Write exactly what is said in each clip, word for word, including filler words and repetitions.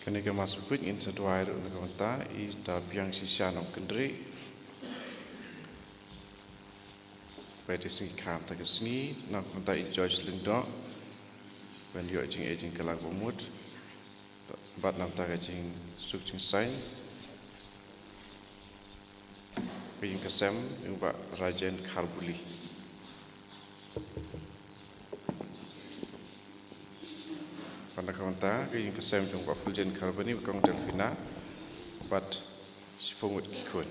Kane ka Mass Bakhuid ngin sa duwai ruh na ka bynta i Da Biang Shisha Nongkyndri. Ba dei sngi khamtam ka sngi, na ka bynta i George Lyngdoh ban ïoh jingeh jingkylla bamut bad na ka bynta ka jingsuk jingsaiñ ka ïing ka sem jong Bah Rajen Kharbuli. Bad na ka bynta ka ïing ka sem jong Bah Fuljen Kharbani, Kong Delfina bad shiphew ngut ki khun.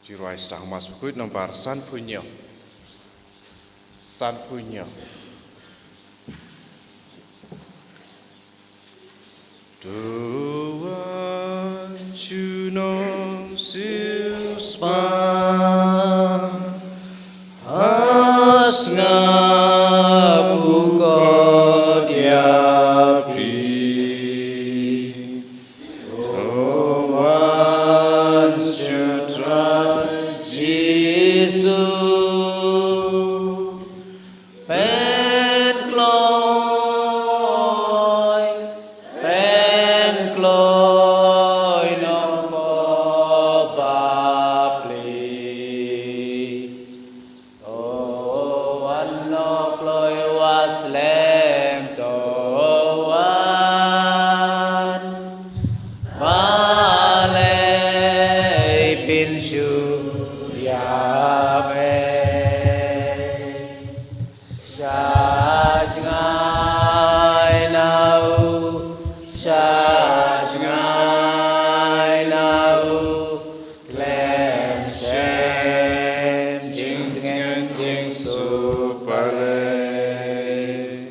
Jirai Stang Mass Bakhuid nombar sanphew hynñiew. Sanphew hynñiew. Tuan shu nong siewspah ha sngap u kot ïa phi. Tuan shu Trai Jisu. Pynkloi, pynkloi noh ko bapli. O wan noh kloi wa slem, to wan. Balei pynshu ïa phi. Sha jngai na u, sha jngai na u, khlem shem jingtngen jingsuk balei.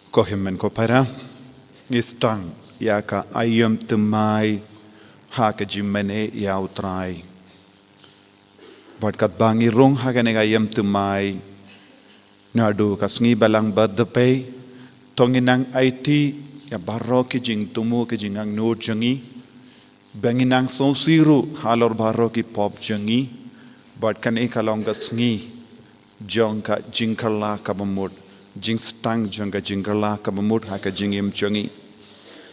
Ko hynmen ko para, ngi sdang ïa ka aïom thymmai ha ka jingmane ïa u Trai. Bad katba ngi rung ha kane ka aïom thymmai, naduh ka sngi Balang Bad Dpei, to ngin nang aiti ïa baroh ki jingthmu ki jingangnud jong ngi. Ba ngin nang sngewsih ruh halor baroh ki pop jong ngi. Bad kane ka long ka sngi jong ka jingkylla kaba mut, jingsdang jong ka jingkylla kaba mut ha ka jingim jong ngi.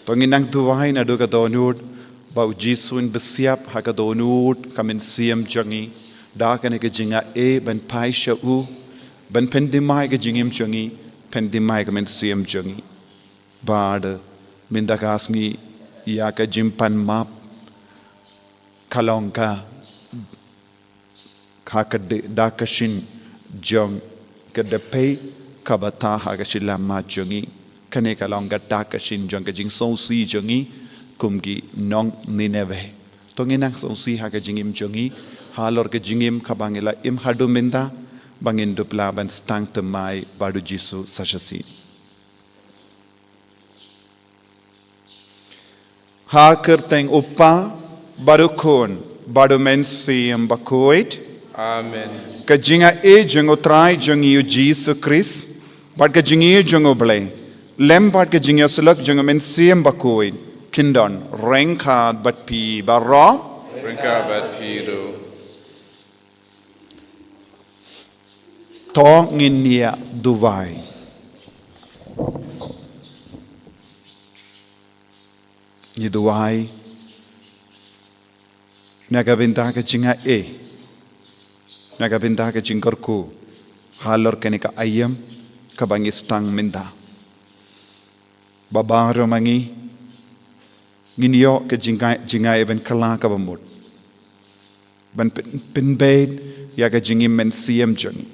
To ngin nang duwai naduh ka dohnud, ba U Jisu un bsiap ha ka dohnud ka mynsiem jong ngi. Da kane ka jingai ban phai sha u, ban pynthymmai ka jingim jong ngi, pynthymmai ka mynsiem jong ngi. Bad mynta ka sngi ïa ka jingpan map ka ka long ka, ka ka de-, da ka shin jong ka dpei kaba tha ha ka shi lammat jong ngi. Kane ka long ka da ka shin jong ka jingsngewsih jong ngi kum ki nong Nineveh. To ngin nang sngewsih ha ka jingim jong ngi halor ka jingim kaba ngi la im haduh mynta, ba ngin dup lah ban sdang thymmai bad U Jisu sa shisien. Ha ka kyrteng U Kpa, bad U Khun, bad U Mynsiem Bakhuid. Amen. Ka jingai jong U Trai jong ngi U Jisu Khrist, bad ka jingïeit jong U Blei, lem bad ka jingïasyllok jong U Mynsiem Bakhuid, kin don ryngkat bad phi baroh. Ryngkat bad phi ruh. To ngin ïa duwai. Ngi duwai na ka bynta ka jingai, na ka bynta ka jingkyrkhu halor kane ka aïom kaba ngi sdang mynta. Ba baroh ma ngi ngin ïoh ka jingai, jingai ban kylla kaba mut, ban pyn-, pynbeit ïa ka jingim mynsiem jong ngi,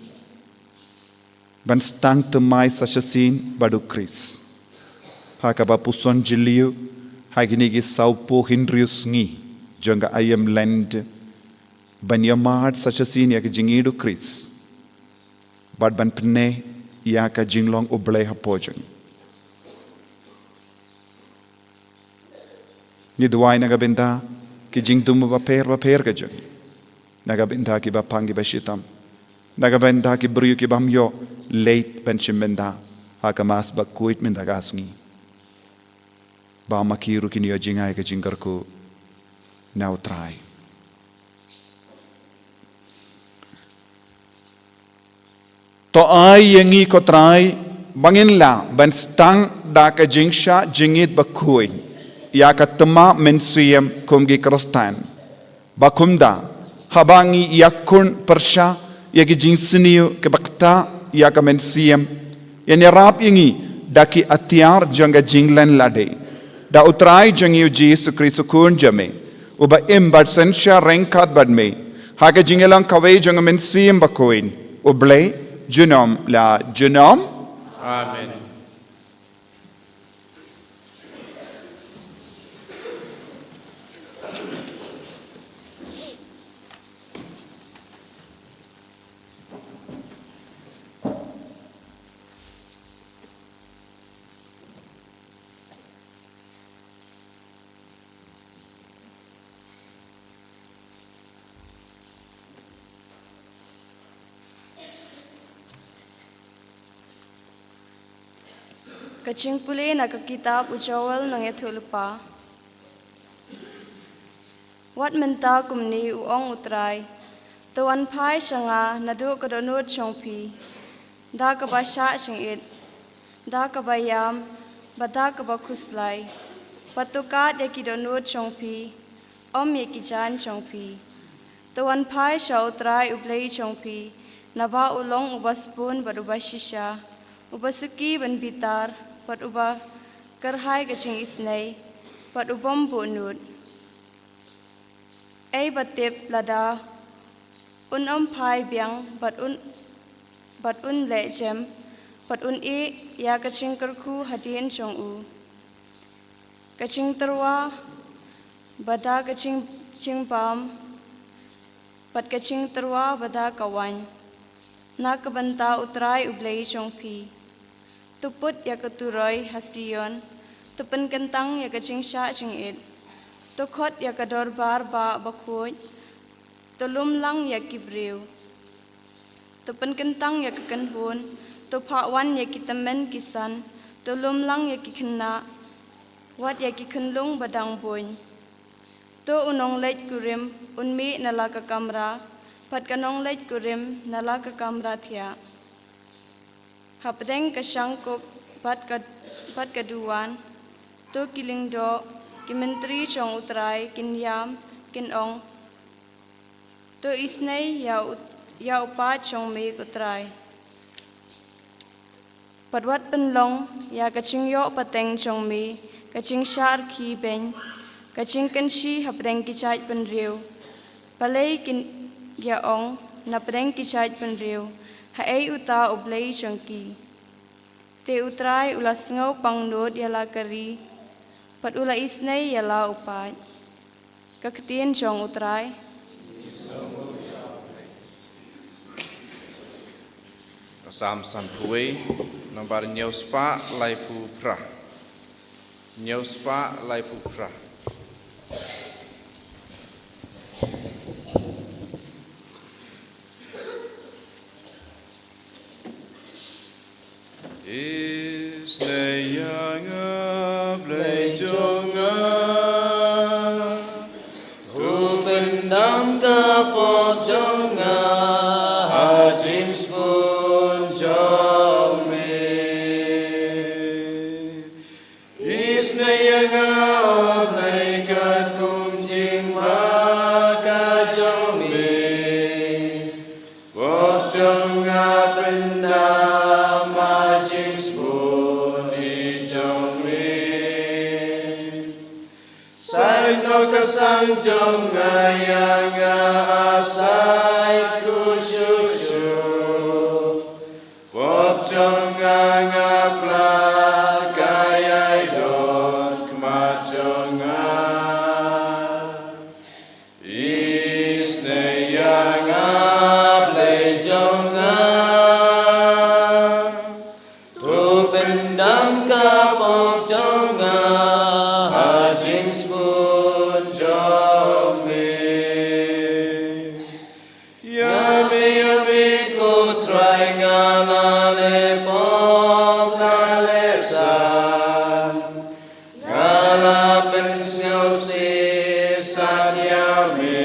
ban sdang thymmai sa shisien bad U Khrist. Ha kaba puson jylliew ha kine ki sawphew hynriew sngi jong ka aïom Lent, ban ïa mad sa shisien ïa ka jingïeit U Khrist bad ban pynneh ïa ka jinglong U Blei hapoh jong ngi. Ngi duwai na ka bynta ki jingthmu bapher bapher ka jong ngi, na ka bynta kiba pang kiba shitom, Na ka bynta ki briew ki bym ïoh leit ban shim bynta ha ka Mass bakhuid mynta ka sngi, ba ma ki ruh kin ïoh jngai ka jingkyrkhu na U Trai. To ai ïa ngi ko Trai ba ngin lah ban sdang da ka jingshah jingit bakhuid ïa ka thma mynsiem kum ki Khristan. Ba kumta, haba ngi ïakhun pyrshah ïa ki jingsniew kiba ktah ïa ka mynsiem, ïa ngi, ïarap ïa ngi da ki atiar jong ka jinglen lade, da U Trai jong ngi U Jisu Khrist U Khun jong me, uba im bad synshar ryngkat bad me ha ka jingïalang kawei jong ka mynsiem bakhuid, U Blei, junom la junom. Amen. Ka jingpule na ka kitab u Joel nongïathuhlypa. Wat mynta kumne u ong U Trai: To wan phai sha nga naduh ka dohnud jong phi, da kaba shah jingit, da kaba ïam, bad da kaba khuslai, bad to kad ïa ki dohnud jong phi, ym ïa ki jaiñ jong phi. To wan phai sha U Trai U Blei jong phi, naba u long uba sbun bad uba shisha, uba suki ban bitar, bad uba kyrhai ka jingisynei, bad u bym buhnud. Ei ba tip lada un ym phai biang bad un, bad un leh jem, bad un ïeh ïa ka jingkyrkhu hadien jong u. Ka jingtyrwa ba da ka jing, jingbam, bad ka jingtyrwa ba da ka waiñ, na ka bynta U Trai U Blei jong phi. To put ïa ka turoi ha Sion, to pynkyntang ïa ka jingshah jingit, to khot ïa ka dorbar bah bakhuid, to lum lang ïa ki briew. To pynkyntang ïa ka kynhun, to phah wan ïa ki tymmen ki san, to lum lang ïa ki khynnah, wat ïa ki khunlung ba dang buiñ. To u nongleit kurim un mih na la ka kamra, bad ka nongleit kurim na la ka kamra thiah. Hapdeng ka shangkuk bad ka, bad ka duwan, to ki lyngdoh, ki myntri jong U Trai kin ïam, kin ong: To isynei ïa u, ïa u paid jong me ko Trai. Bad wat pynlong ïa ka jingïoh pateng jong me ka jingshah rkhie beiñ, ka jingkynshi hapdeng ki jaid bynriew. Balei kin ïa ong napdeng ki jaid bynriew: Haei uta U Blei jong ki? Te U Trai u la sngewpangnud ïa la ka ri, bad u la isynei ïa la u paid. Ka ktien jong U Trai. Ka Salm sanphew wei, nombar hynñiew spah laiphew phra. Hynñiew spah laiphew phra. Isynei ïa nga Blei jong nga, to pyndam ka pop jong nga ha jingsbun jong me. Isynei ïa nga, O Blei, katkum jingma ka jong me. Pop jong nga pyndam ha jingsbun jong me. Sait noh ka sang jong nga ïa nga, a sait khuid shuh shuh. Pop jong nga nga pla, ka ïai don khmat jong nga. Isynei ïa nga Blei jong nga, to pyndam ka pop jong nga ha jingsbun jong me. Trai, nga la leh pop la leh san, nga la pynsngewsih san ïa me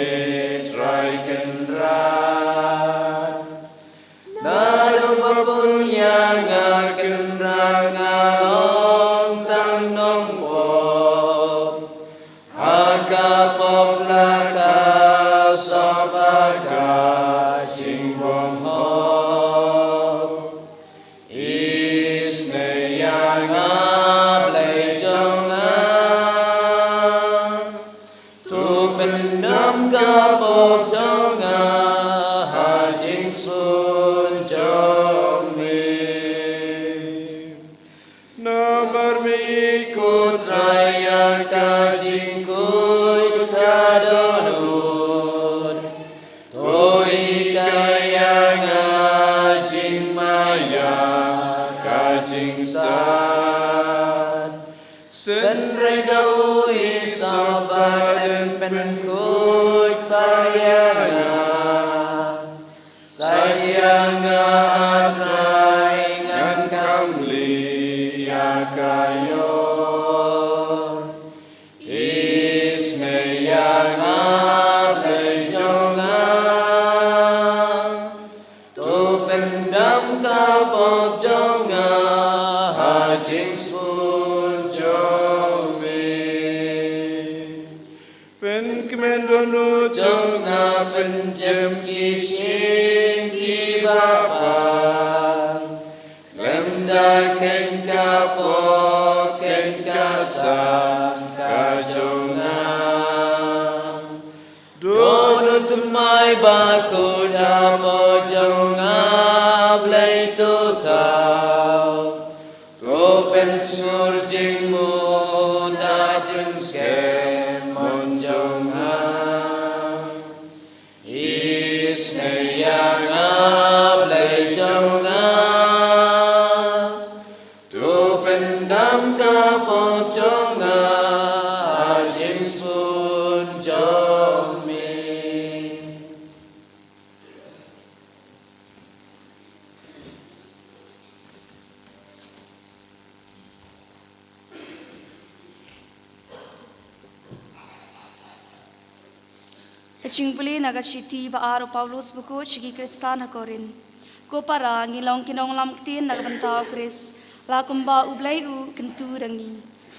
Trai Kynrad. Naduh ba bun ïa nga Kynrad nga long tang nongpop. Ha ka pop la ka sop ha ka jingbymhok. Isynei ïa nga Blei jong nga. To pyndam ka pop jong nga ha jingsngewsih jong me. Namar me ko Trai ïa ka jingkhuid ka dohnud. To hikai ïa nga jingmaïa ka jingstad. Synrei da u i sop bad yn pynkhuid par ïa nga. Sa ïa nga, ah Trai, ngan kam leh ïa ka ïor. Isynei ïa nga Blei jong nga. To pyndam ka pop jong nga ha jingsngewsih jong me. Pynkmen dohnud jong nga, pynjem ki ïing kiba bang. Lymda khein ka pop, khein ka san ka jong nga. Dohnud thymmai bakhuid ha pop jong nga Blei to thaw. To pynsngur jingmut da jingskhem mon jong nga. Isynei ïa nga Blei jong nga. To pyndam ka pop jong nga ha jingsngewsih jong me. Ka jingpule na ka shithi ba ar u Paulus bakhuid sha ki Khristan ha Korinth. Ko para, ngi long ki nonglam ktien na ka bynta u Khrist, la kumba U Blei u kyntu da ngi.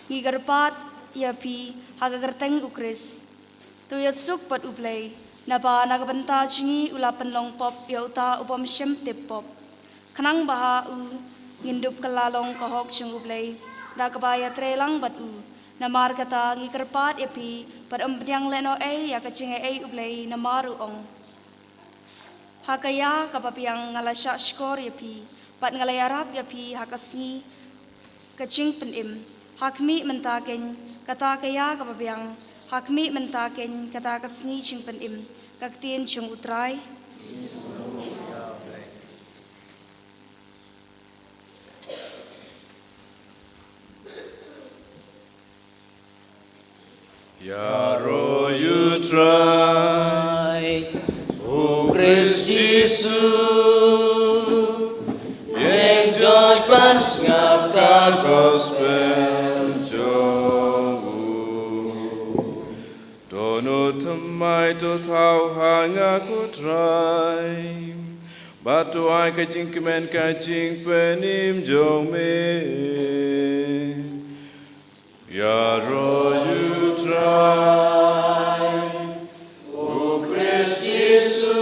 Ngi kyrpad ïa phi ha ka kyrteng u Khrist. To ïasuk bad U Blei, naba na ka bynta jong ngi u la pynlong pop ïa uta u bym shym tip pop. Khnang ba ha u ngin dup kylla long ka hok jong U Blei, da kaba ïatreilang bad u. Namar kata ngi kyrpad ïa phi, bad ym pdiang leh noh ei ïa ka jingaiei U Blei, namar u ong. Ha ka ïa kaba biang nga la shah shkor ïa phi, bad nga la ïarap ïa phi ha ka sngi ka jingpynim. Ha khmih mynta keiñ kata ka ïa kaba biang, ha khmih mynta keiñ kata ka sngi jingpynim. Ka ktien jong U Trai. Ïaroh ïa U Trai, U Khrist Jisu, ïeng joit ban sngap ka gospel jong u. To nud thymmai, to thaw ha nga ko Trai, bad to ai ka jingkmen ka jingpynim jong me. Ïaroh ïa U Trai, U Khrist Jisu,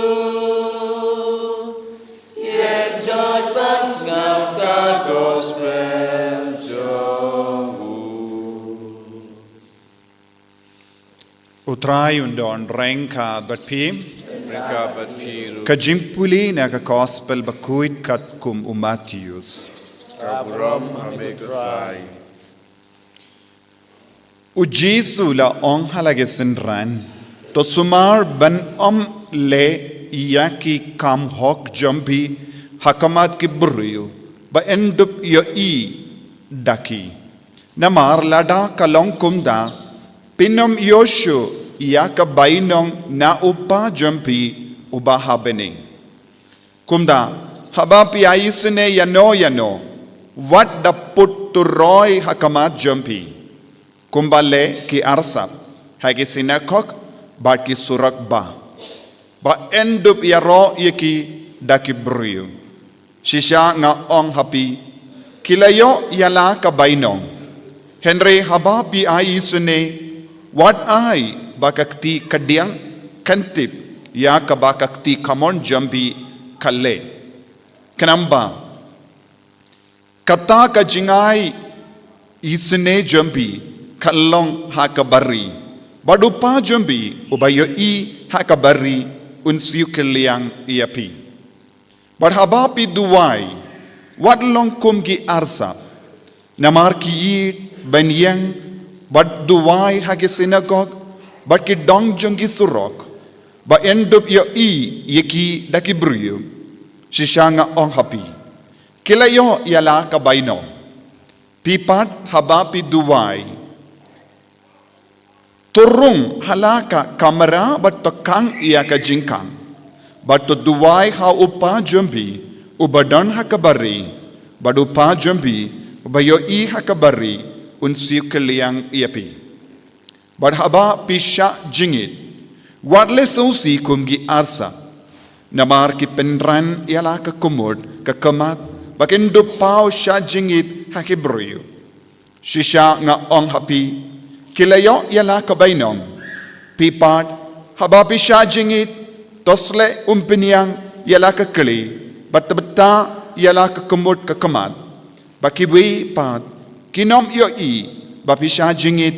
ïeng joit ban sngap ka gospel jong u. U Trai un don ryngkat bad phi. Ryngkat bad phi ruh. Ka jingpule na ka gospel bakhuid katkum u Mathaios. Ka burom ha me ko Trai. U Jisu u la ong ha la ki synran, to sumar ban ym leh ïa ki kam hok jong phi ha khmat ki briew, ba yn dup ïohi da ki. Namar lada ka long kumta, phin ym ïoh shuh ïa ka bainong na u Kpa jong phi uba ha bneng. Kumta, haba phi ai sene ïano ïano, wat da put turoi ha khmat jong phi, kumba leh ki arsap ha ki synagog bad ki surok ba, ba yn dup ïaroh ïa ki da ki briew. Shisha nga ong ha phi, ki la ïoh ïa la ka bainong. Hynrei haba phi ai sene, wat ai ba ka kti kadiang kan tip ïa kaba ka kti kamon jong phi ka leh. Khnang ba kata ka jingai sene jong phi kan long ha kaba ri, bad u Pa jong phi uba ïohi ha kaba ri un siew kylliang ïa phi. Bad haba phi duwai, wat long kum ki arsap, namar ki ïeit ban ïeng bad duwai ha ki synagog bad ki dong jong ki surok, ba yn dup ïohi ïa ki da ki briew. Shisha nga ong ha phi, ki la ïoh ïa la ka bainong. Phi pat, haba phi duwai, to rung ha la ka kamra bad to khang ïa ka jingkhang, bad to duwai ha u Pa jong phi uba don ha kaba ri, bad u Pa jong phi uba ïohi ha kaba ri un siew kylliang ïa phi. Bad haba phi shah jingit, wat leh sngewsih kum ki arsap, namar ki pynran ïa la ka khmut ka khmat, ba kin dup paw shah jingit ha ki briew. Shisha nga ong ha phi, ki la ïoh ïa la ka bainong. Phi pat, haba phi shah jingit, to sleh umphniang ïa la ka kli, bad to btah ïa la ka khmut ka khmat. Bad kiwei pat kin ym ïohi ba phi shah jingit,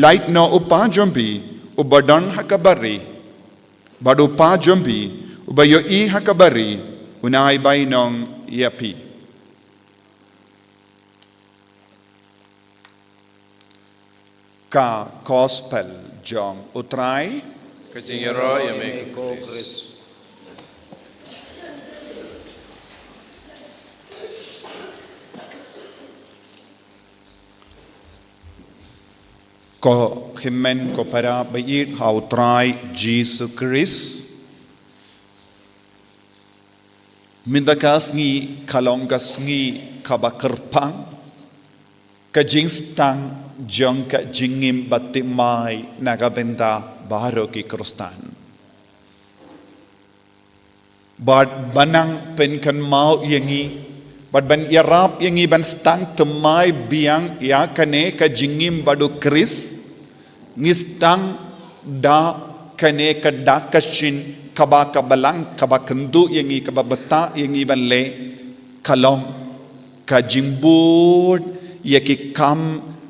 lait noh u Pa jong phi uba don ha kaba ri, bad u Pa jong phi uba ïohi ha kaba ri un ai bainong ïa phi. Ka Gospel jong u Trai. Ka jingïaroh ïa me ko Khrist. Ko hynmen ko para ba ïeit ha u Trai Jisu Khrist. Mynta ka sngi ka long ka sngi kaba kyrpang, ka jingstang jong ka jingim bathymmai na ka bynta baroh ki Khristan. Bad ban nang pynkynmaw ïa ngi, bad ban ïarap ïa ngi ban sdang thymmai biang ïa kane ka jingim bad u Khrist, ngi sdang da kane ka dak ka shin kaba, ka balang, kaba kynduh ïa ngi, kaba btah ïa ngi ban leh, ka long ka jingbud ïa ki kam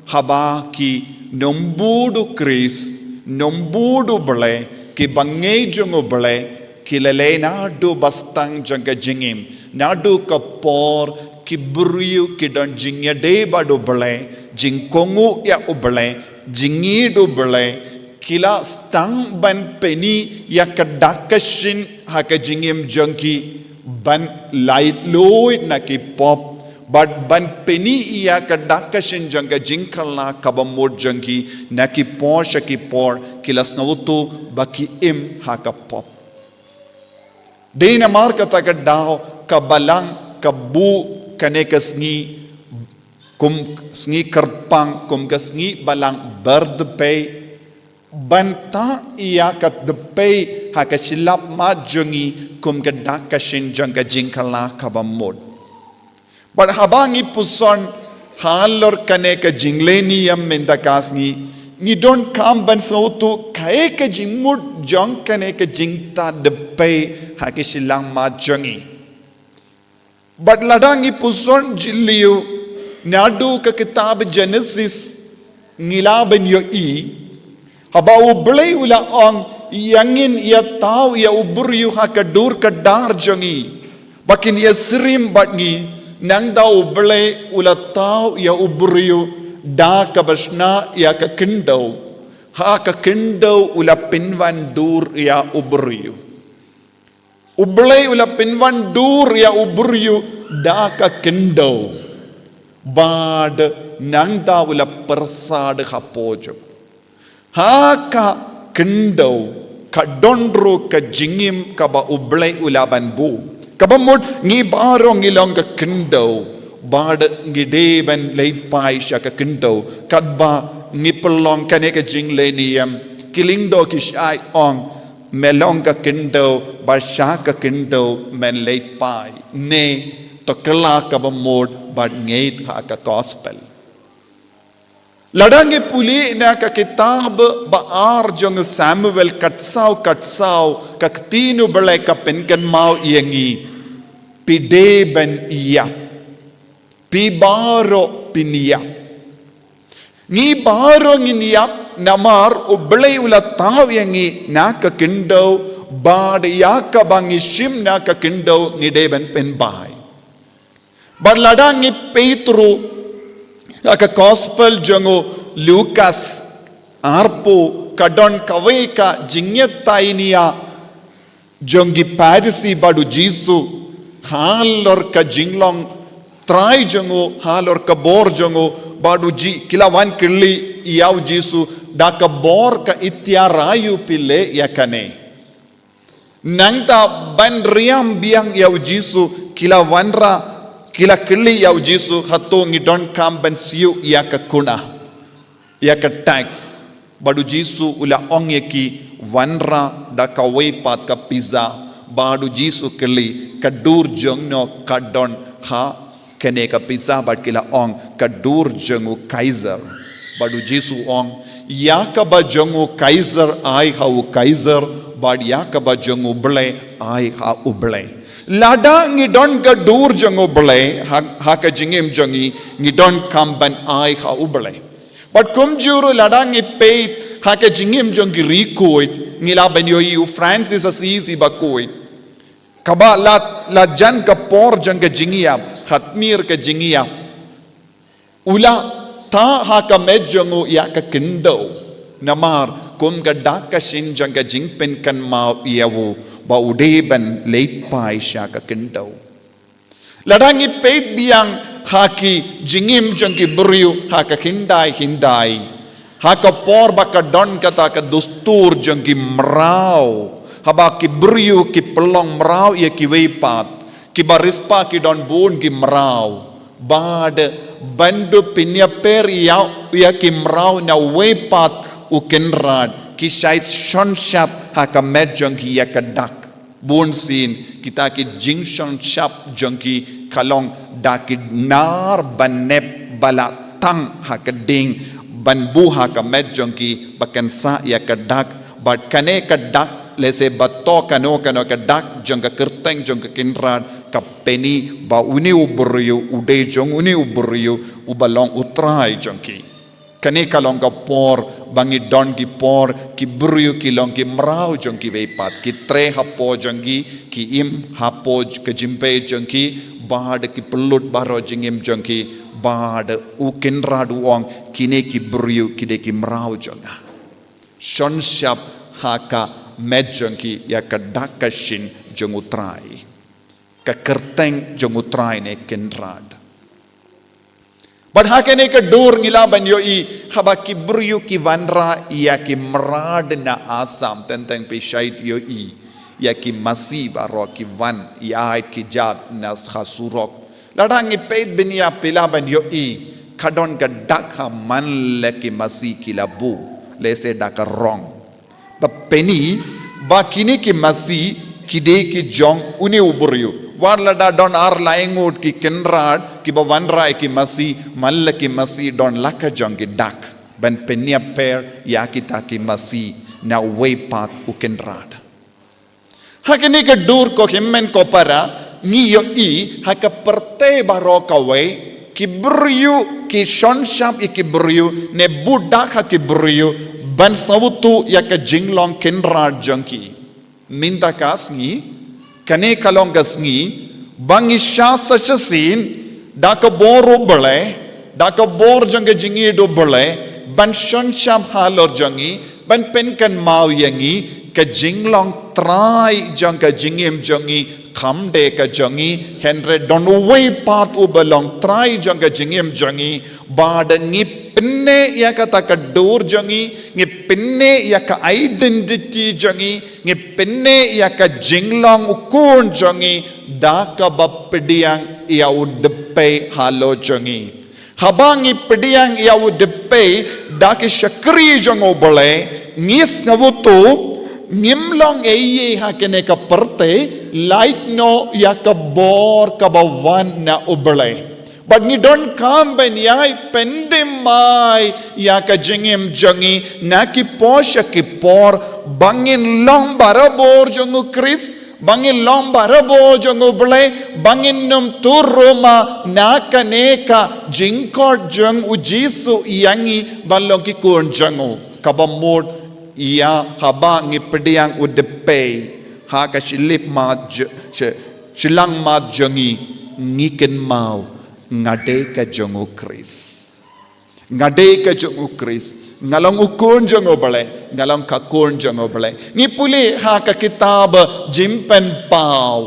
haba ki nongbud u Khrist, nongbud u Blei, ki bangeit jong u Blei, ki la leh naduh ba sdang jong ka jingim, naduh ka por ki briew ki don jingïadei bad u Blei, jingkohnguh ïa u Blei, jingïeit u Blei, ki la sdang ban pyni ïa ka dak ka shin ha ka jingim jong ki, ban laitluid na ki pop, bad ban pyni ïa ka dak ka shin jong ka jingkylla kaba mut jong ki na ki por sha ki por, ki la sngewthuh ba ki im ha ka pop. Dei namar kata ka daw ka balang ka buh kane ka sngi kum sngi kyrpang, kum ka sngi balang berdpei, ban tah ïa ka dpei ha ka shyllangmat jong ngi kum ka dak ka shin jong ka jingkylla kaba mut. Bad haba ngi puson halor kane ka jingleh niam mynta ka sngi, ngi donkam ban sngewthuh kaei ka jingmut jong kane ka jingtah dpei ha ka shyllangmat jong ngi. Bad lada ngi puson jylliew naduh ka kitab Genesis, ngi lah ban ïohi haba u Blei u la ong, ïa ngin ïa thaw ïa u briew ha ka dur ka dar jong ngi, ba kin ïa syriem bad ngi. Nangta u Blei u la thaw ïa u briew da kaba shna ïa ka khyndew, ha ka khyndew u la pynwan dur ïa u briew. U Blei u la pynwan dur ïa u briew da ka khyndew, bad nangta u la pyrsad hapoh jong. Ha ka khyndew ka don ruh ka jingim kaba u Blei u la ban buh. Kaba mut ngi baroh ngi long ka khyndew, bad ngi dei ban leit phai sha ka khyndew, katba ngi pynlong kane ka jingleh niam, ki lyngdoh ki shait ong, me long ka khyndew, bad sha ka khyndew men leit phai. Ne, to kylla kaba mut bad ngeit ha ka gospel. Lada ngi pule na ka kitab ba ar jong Samuel, khatsaw, khatsaw, ka ktien U Blei ka pynkynmaw ïa ngi, phi dei ban ïap. Phi baroh phin ïap. Ngi baroh ngin ïap, namar U Blei u la thaw ïa ngi na ka khyndew, bad ïa kaba ngi shim na ka khyndew ngi dei ban pynbha. Bad lada ngi peit ruh ha ka gospel jong u Lukas arphew, ka don kawei ka jingïatainia jong ki Pharisi bad U Jisu, halor ka jinglong trai jong u, halor ka bor jong u, bad u Ji-, ki la wan kylli ïa U Jisu, da ka bor ka ïthuh ïa u phi leh ïa kane. Nangta ban riam biang ïa U Jisu, ki la wanrah, ki la kylli ïa U Jisu, hato ngi donkam ban siew ïa ka kuna, ïa ka tax? Bad U Jisu u la ong ïa ki, wanrah da kawei pat ka pisa. Bad U Jisu kylli, ka dur jong no ka don ha kane ka pisa? Bad ki la ong, ka dur jong u Kaisar. Bad U Jisu ong, ïa kaba jong u Kaisar ai ha u Kaisar, bad ïa kaba jong U Blei ai ha U Blei. Lada ngi don ka dur jong U Blei ha, ha ka jingim jong ngi, ngi donkam ban ai ha U Blei. Bad kumjuh ruh lada ngi peit ha ka jingim jong ki riewkhuid, ngi lah ban ïohi u Francis Assisi bakhuid, kaba la, la jan ka por jong ka jingïap, khatmir ka jingïap, u la tah ha ka met jong u ïa ka khyndew. Namar kum ka dak ka shin jong ka jingpynkynmaw ïa u, ba u dei ban leit phai sha ka khyndew. Lada ngi peit biang ha ki jingim jong ki briew ha ka khyndai khyndai, ha ka por ba ka don kata ka dustur jong ki mraw, haba ki briew ki pynlong mraw ïa kiwei pat, kiba riewspah ki don bun ki mraw. Bad ban dup pynïapher ïa, ïa ki mraw na uwei pat u kynrad, ki shait shon shap ha ka met jong ki ïa ka dak. Bunsien kita ki jingshon shap jong ki ka long da ki nar ba nep ba la tang ha ka ding, ban buh ha ka met jong ki ba kan sah ïa ka dak. Bad kane ka dak, lehse ba to kano kano ka dak jong ka kyrteng jong ka kynrad, ka pyni ba une u briew u dei jong une u briew uba long u trai jong ki. Kane ka long ka por ba ngi don ki por, ki briew ki long ki mraw jong kiwei pat, ki treh hapoh jong ki, ki im hapoh ka jingpeit jong ki, bad ki pynlut baroh jingim jong ki, bad u kynrad u ong, kine ki briew ki dei ki mraw jong nga. Shon shap ha ka met jong ki ïa ka dak ka shin jong u trai, ka kyrteng jong u trai ne kynrad. Bad ha kane ka dur ngi lah ban ïohi, haba ki briew ki wanrah ïa ki mrad na Assam, teng teng phi shait ïohi ïa ki masi baroh ki wan ïaid ki jat na ha surok. Lada ngi peit bniah phi lah ban ïohi, ka don ka dak ha man la ki masi ki la buh, lehse da ka rong. Ba pyni ba kine ki masi ki dei ki jong une u briew. Wat lada don ar lai ngut ki kynrad kiba wanrah ïa ki masi, man la ki masi don la ka jong ki dak ban pynïapher ïa kita ki masi na uwei pat u kynrad. Ha kane ka dur, ko hynmen ko para, ngi ïohi ha ka pyrthei baroh kawei, ki briew ki shon shap ïa ki briew, ne buh dak ha ki briew ban sngewthuh ïa ka jinglong kynrad jong ki. Mynta ka sngi, kane ka long ka sngi ba ngi shah sa shisien da ka bor U Blei, da ka bor jong ka jingïeit U Blei, ban shon shap halor jong ngi, ban pynkynmaw ïa ngi, ka jinglong trai jong ka jingim jong ngi kam dei ka jong ngi, hynrei don uwei pat uba long trai jong ka jingim jong ngi. Bad ngi pynneh ïa kata ka dur jong ngi, ngi pynneh ïa ka identity jong ngi, ngi pynneh ïa ka jinglong u khun jong ngi, da kaba pdiang ïa u dpei halor jong ngi. Haba ngi pdiang ïa u dpei da ki shakri jong U Blei, ngi sngewthuh, ngim long ei ei ha kane ka pyrthei, lait noh ïa ka bor kaba wan na U Blei. Bad ngi donkam ban ïai pyndem mai ïa ka jingim jong ngi na ki por sha ki por, ba ngin long barabor jong U Khrist, ba ngin long barabor jong U Blei, ba ngin nym tur ruma na kane ka jingkhot jong U Jisu ïa ngi ban long ki khun jong u. Kaba mut ïa haba ngi pdiang u dpei ha ka shilip mat j-, sh-, shilliang mat jong ngi, ngi kynmaw nga dei ka jong U Khrist. Nga dei ka jong U Khrist, nga long u khun jong U Blei, nga long ka khun jong U Blei. Ngi pule ha ka kitab Jingpynpaw,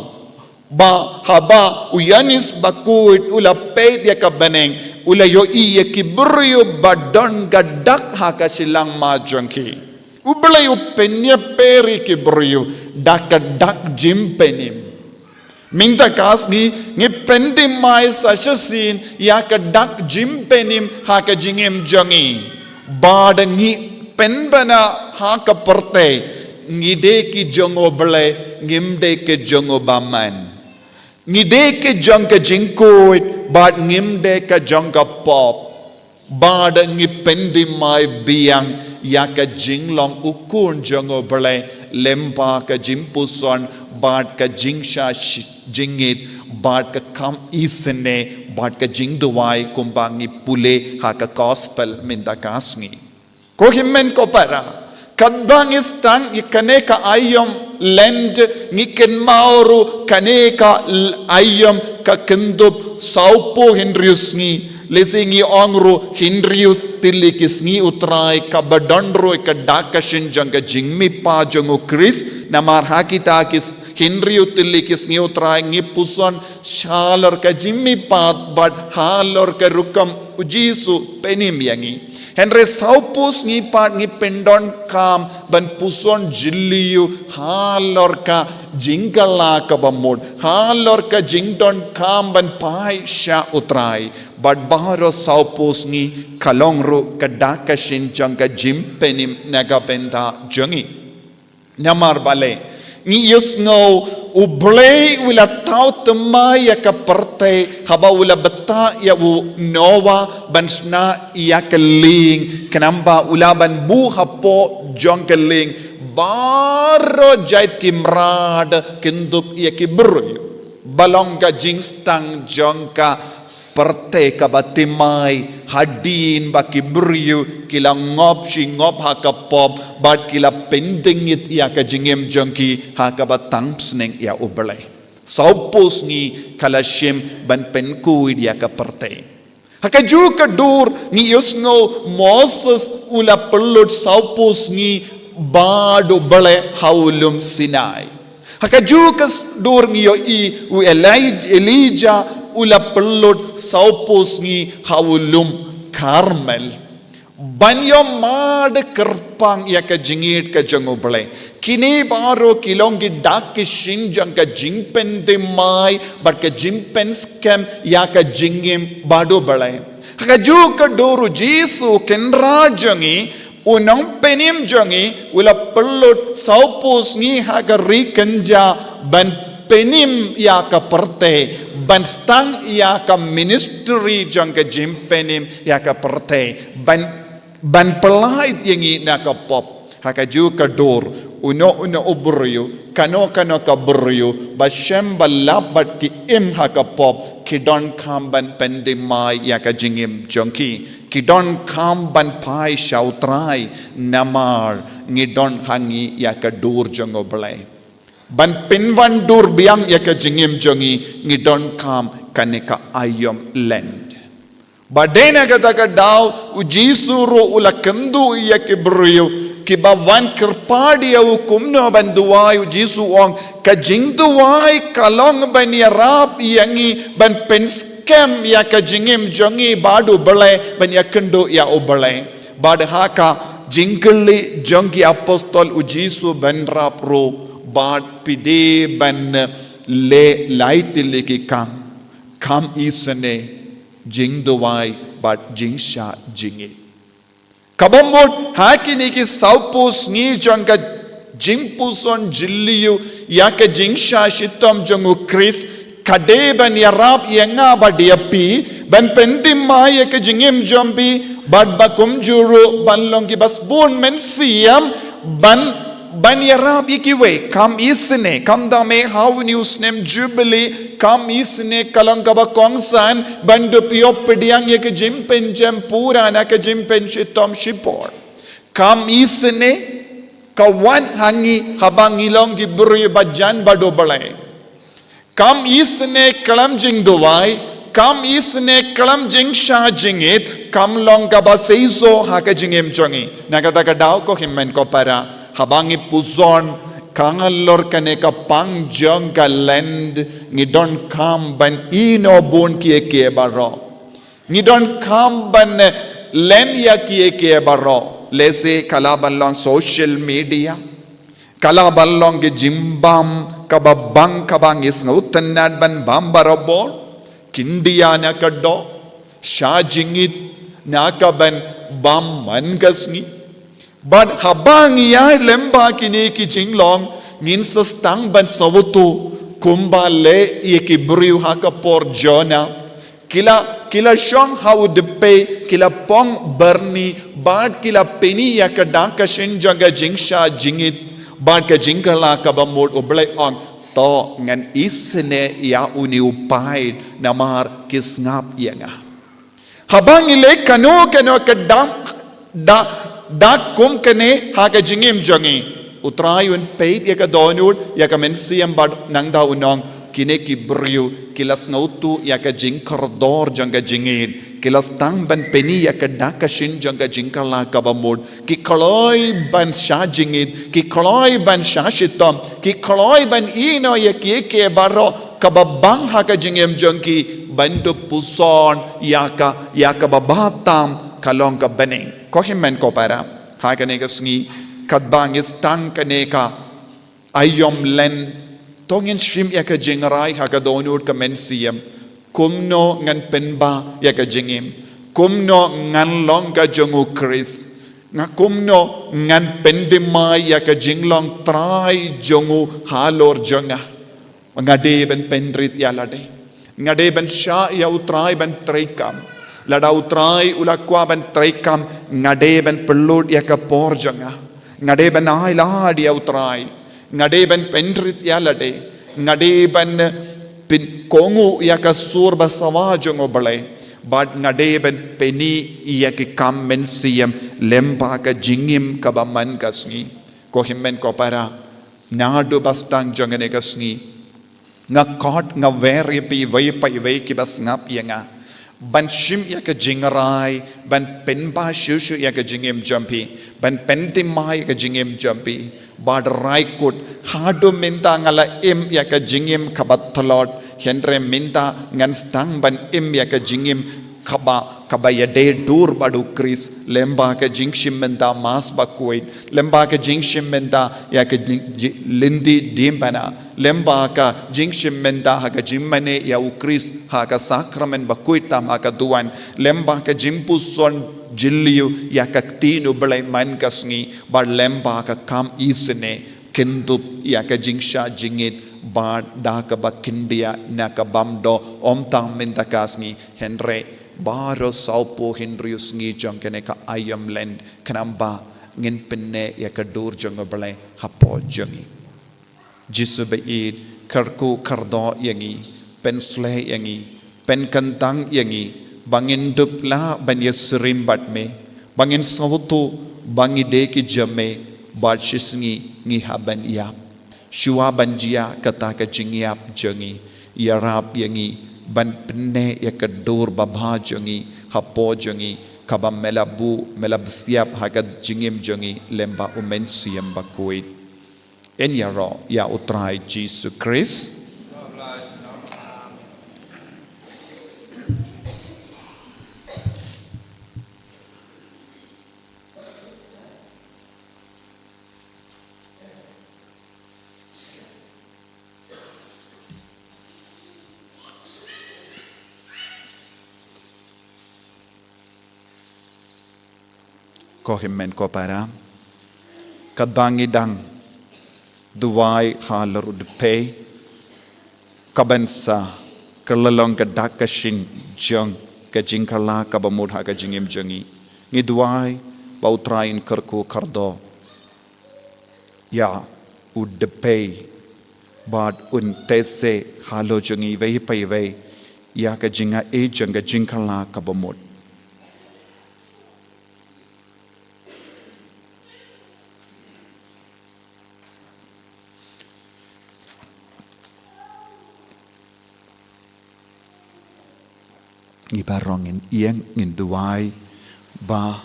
ba haba u Ïoannis Bakhuid u la peit ïa ka bneng, u la ïohi ïa ki briew ba don ka dak ha ka shilliang mat jong ki. U Blei u pynïapher ïa ki briew da ka dak jingpynim. Mynta ka sngi ngi pyndem mai sa shisien ïa ka dak jingpynim ha ka jingim jong ngi. Bad ngi pynbna ha ka pyrthei, ngi dei ki jong U Blei, ngim dei ki jong u bymman. Ngi dei ki jong ka jingkhuid, bad ngim dei ka jong ka pop. Bad ngi pyndem mai biang ïa ka jinglong u khun jong U Blei, lyngba ka jingpuson, bad ka jingshah shi-, jingit, bad ka kam isynei, bad ka jingduwai kumba ngi pule ha ka gospel mynta ka sngi. Ko hynmen ko para, katba ngi sdang ïa kane ka aïom Lent, ngi kynmaw ruh kane ka l-, aïom ka kynthup sawphew hynriew sngi. Lehse ngi ong ruh hynriew tylli ki sngi U Trai, kaba don ruh ka dak ka shin jong ka jingmihpat jong U Khrist. Namar ha kita ki s-, hynriew tylli ki sngi U Trai ngi puson halor ka jingmihpat bad halor ka rukom U Jisu pynim ïa ngi. Hynrei sawphew sngi pat ngi pyndonkam ban puson jylliew halor ka jingkylla kaba mut, halor ka jingdonkam ban phai sha U Trai. Bad baroh sawphew sngi ka long ruh ka dak ka shin jong ka jingpynim na ka bynta jong ngi. Namar balei? Ngi ïohsngew U Blei u la thaw thymmai ïa ka pyrthei haba u la bthah ïa u Noah ban shna ïa ka lieng, khnang ba u lah ban buh hapoh jong ka lieng baroh jait ki mrad kynthup ïa ki briew. Ba long ka jingsdang jong ka pyrthei kaba thymmai, hadien ba ki briew ki la ngop shi ngop ha ka pop, bad ki la pyndengit ïa ka jingim jong ki ha kaba tang bsneng ïa U Blei. Sawphew sngi ka la shim ban pynkhuid ïa ka pyrthei. Ha kajuh ka dur ngi ïohsngew Moses u la pynlut sawphew sngi bad U Blei ha u lum Sinai. Ha kajuh ka s-, dur ngi ïohi u Elij-, Elijah u la pynlut sawphew sngi ha u lum Karmel. Ban ïoh mad kyrpang ïa ka jingïeit ka jong U Blei. Kine baroh ki long ki dak ki shin jong ka jingpynthymmai bad ka jingpynskhem ïa ka jingim bad U Blei. Ha kajuh ka dur U Jisu u Kynrad jong ngi, u Nongpynim jong ngi, u la pynlut sawphew sngi ha ka ri kynja ban pynim ïa ka pyrthei, ban sdang ïa ka ministry jong ka jingpynim ïa ka pyrthei, ban, ban pyllait ïa ngi na ka pop. Ha kajuh ka dur, uno uno u briew, kano kano ka briew ba shem ba lap bad ki im ha ka pop, ki donkam ban pynthymmai ïa ka jingim jong ki. Ki donkam ban phai sha U Trai, namar ngi don ha ngi ïa ka dur jong U Blei. Ban pynwandur biang ïa ka jingim jong ngi, ngi donkam kane ka aïom Lent. Bad dei na kata ka daw U Jisu ruh u la kynduh ïa ki briew kiba wan kyrpad ïa u kumno ban duwai. U Jisu u ong, ka jingduwai ka long ban ïarap ïa ngi ban pyns-, kem ïa ka jingim jong ngi bad U Blei, ban ïakynduh ïa U Blei. Bad ha ka jingkylli jong ki apostol, U Jisu bynrap ruh, bad phi dei ban leh lai tylli ki kam. Kam isynei, jingduwai bad jingshah jingit. Kaba mut ha kine ki sawphew sngi jong ka jingpuson jylliew ïa ka jingshah shitom jong U Khrist, ka dei ban ïarap ïa nga bad ïa phi, ban pynthymmai ïa ka jingim jong phi, bad ba kumjuh ruh ban long kiba sbun mynsiem, ban ban ïarap ïa kiwei. Kam isynei, kam da me ha une u snem Jubilee, kam isynei ka long kaba kongsan ban dup ïoh pdiang ïa ka jingpynjem pura na ka jingpynshitom shipor. Kam isynei ka wan ha ngi haba ngi long ki briew ba jan bad U Blei. Kam isynei khlem jingduwai, kam isynei khlem jingshah jingit, kam long kaba seisoh ha ka jingim jong ngi. Na kata ka daw, ko hynmen ko para, haba ngi puson ka ngalor kane ka pang jong ka Lent, ngi donkam ban ïehnoh bun kiei kiei baroh. Ngi donkam ban len ïa kiei kiei baroh. Lehse ka lah ban long social media, ka lah ban long ki jingbam kaba bang kaba ngi sngewtynnad ban bam barabor, khyndiat na ka doh, shah jingit na ka ban bam man ka sngi. Bad haba ngi ïaid lyngba kine ki jinglong, ngin sa sdang ban sngewthuh kumba leh ïa ki briew ha ka por Jonah. Ki la, ki la shong ha u dpei, ki la pong byrni, bad ki la pyni ïa ka dak ka shin jong ka jingshah jingit, bad ka jingkylla kaba mut. U Blei ong, to ngan isynei ïa une u paid namar ki sngap ïa nga. Haba ngi leh kano kano ka dak, dak, dak kum kane ha ka jingim jong ngi, U Trai un peit ïa ka dohnud, ïa ka mynsiem bad nangta un ong, kine ki briew ki la sngewthuh ïa ka jingkordor jong ka jingngeit, ki la sdang ban pyni ïa ka dak ka shin jong ka jingkylla kaba mut, ki kloi ban shah jingit, ki kloi ban shah shitom, ki kloi ban ïehnoh ïa kiei kiei baroh kaba bang ha ka jingim jong ki, ban dup puson ïa ka, ïa kaba bha tam, ka long ka bneng. Ko hynmen ko para, ha kane ka sngi, katba ngi sdang kane ka aïom Lent, to ngin shim ïa ka jingrai ha ka dohnud ka mynsiem. Kumno ngan pynbha ïa ka jingim? Kumno ngan long ka jong U Khrist? Nga, kumno ngan pynthymmai ïa ka jinglong trai jong U halor jong nga? Nga dei ban pynrit ïa lade. Nga dei ban shah ïa U Trai ban treikam. Lada U Trai u la kwah ban treikam, nga dei ban pynlut ïa ka por jong nga. Nga dei ban ailad ïa U Trai. Nga dei ban pynrit ïa lade. Nga dei ban, eh, pynkohnguh ïa ka sur ba sawa jong U Blei. Bad nga dei ban pyni ïa ki kam mynsiem lyngba ka jingim kaba man ka sngi. Ko hynmen ko para, naduh ba sdang jong kane ka sngi, nga khot, nga wer ïa phi iwei pa iwei kiba sngap ïa nga, ban shim ïa ka jingrai, ban pynbha shuh shuh ïa ka jingim jong phi, ban pynthymmai ïa ka jingim jong phi. Bad rai kut, haduh mynta nga la im ïa ka jingim kaba tlot, hynrei mynta ngan sdang ban im ïa ka jingim kaba, kaba ïadei dur bad U Khrist, lyngba ka jingshim bynta Mass bakhuid, lyngba ka jingshim bynta ïa ka jing-, ji-, lynti diengphna, lyngba ka jingshim bynta ha ka jingmane ïa U Khrist ha ka sakramen bakhuid tam ha ka duwan, lyngba ka jingpuson jylliew ïa ka ktien U Blei man ka sngi, bad lyngba ka kam isynei, kyndup ïa ka jingshah jingit, bad da kaba khyndiat na ka bam doh, ym tang mynta ka sngi, hynrei baroh sawphew hynriew sngi jong kane ka aïom Lent, khnang ba ngin pynneh ïa ka dur jong U Blei hapoh jong ngi. Jisu ba ïeit, kyrkhu kyrdoh ïa ngi, pynshlei ïa ngi, pynkyntang ïa ngi, ba ngin dup lah ban ïasyriem bad me, ba ngin sngewthuh ba ngi dei ki jong me, bad shisngi ngi hap ban ïap. Shuwa ban jia kata ka jingïap jong ngi, ïarap ïa ngi ban pynneh ïa ka dur babha jong ngi hapoh jong ngi, kaba me la buh, me la bsiap ha ka jingim jong ngi lyngba U Mynsiem Bakhuid. Ngin ïaroh ïa U Trai Jisu Khrist. Ko hynmen ko para, katba ngi dang duwai halor u dpei, ka ban sa kylla long ka dak ka shin jong ka jingkylla kaba mut ha ka jingim jong ngi. Ngi duwai ba U Trai un kyrkhu kyrdoh ïa u dpei bad un teh seh halor jong ngi iwei pa iwei ïa ka jingaiei jong ka jingkylla kaba mut. Ngi baroh ngin ïeng, ngin duwai ba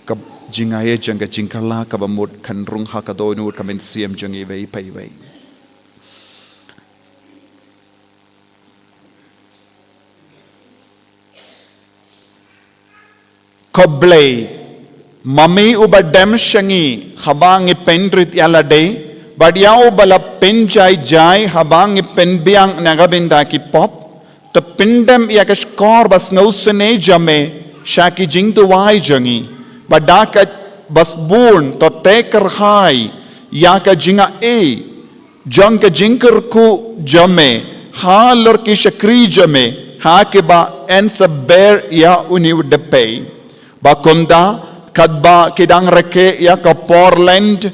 ka jingaiei jong ka jingkylla kaba mut kan rung ha ka dohnud ka mynsiem jong ngi iwei pa iwei. Ko Blei, ma me uba dem sha ngi haba ngi pynrit ïalade, bad ïa uba la pynjai jai haba ngi pynbiang na ka bynta ki pop, to pyndem ïa ka shkor ba sngewsynei jong me sha ki jingduwai jong ngi, bad da kaba sbun to teh kyrhai ïa ka jingaiei jong ka jingkyrkhu jong me halor ki shakri jong me, ha kiba yn sa ber ïa une u dpei. Ba kumta, katba ki dang rakhe ïa ka por Lent,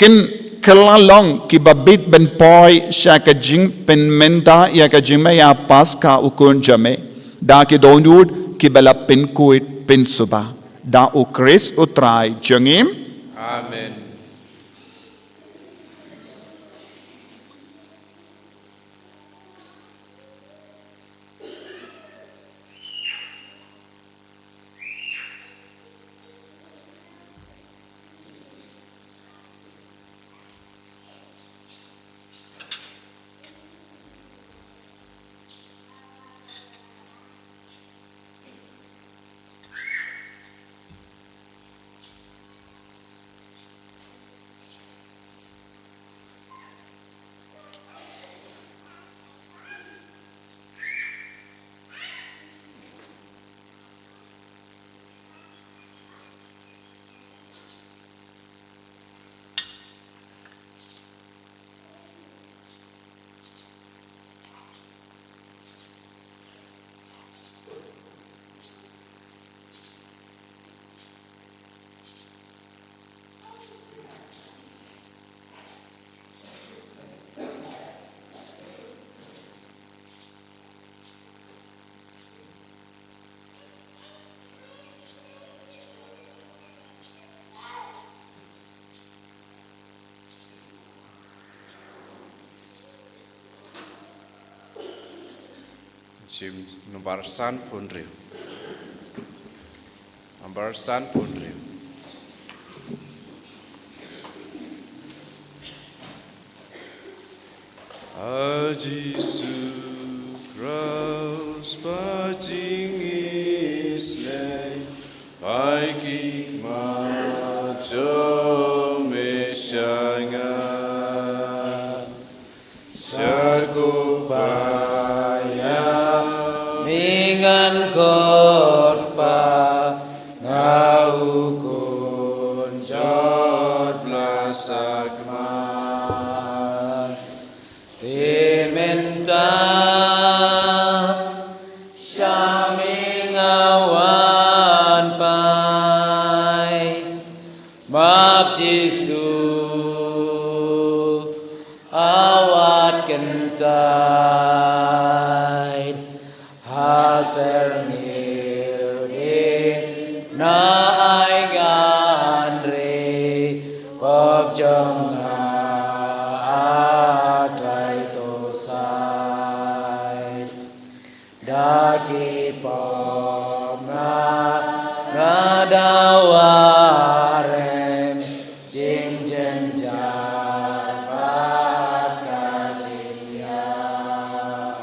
kin kylla long kiba bit ban poi sha ka jingpynmynta ïa ka jingma ïa Paskha u Khun jong me, da ki dohnud kiba la pynkhuid pynsuba. Da U Khrist U Trai jong ngi. Amen. Jim nombar sanphew hynriew. Nombar sanphew hynriew. A Jisu Khrist, ba jingïeit lei, bai ki ma jong me sha nga. Sha ko pa ïa me ngan kyrpad, nga u khun jot la sakma. Te mynta sha me nga wan phai, map Jisu, a wat kyntait. Ha syrngiew dei na ai ngan ri, pop jong nga a tai to sai. Da ki pop nga, nga dawa rem, jingjynjar bad ka jingïap.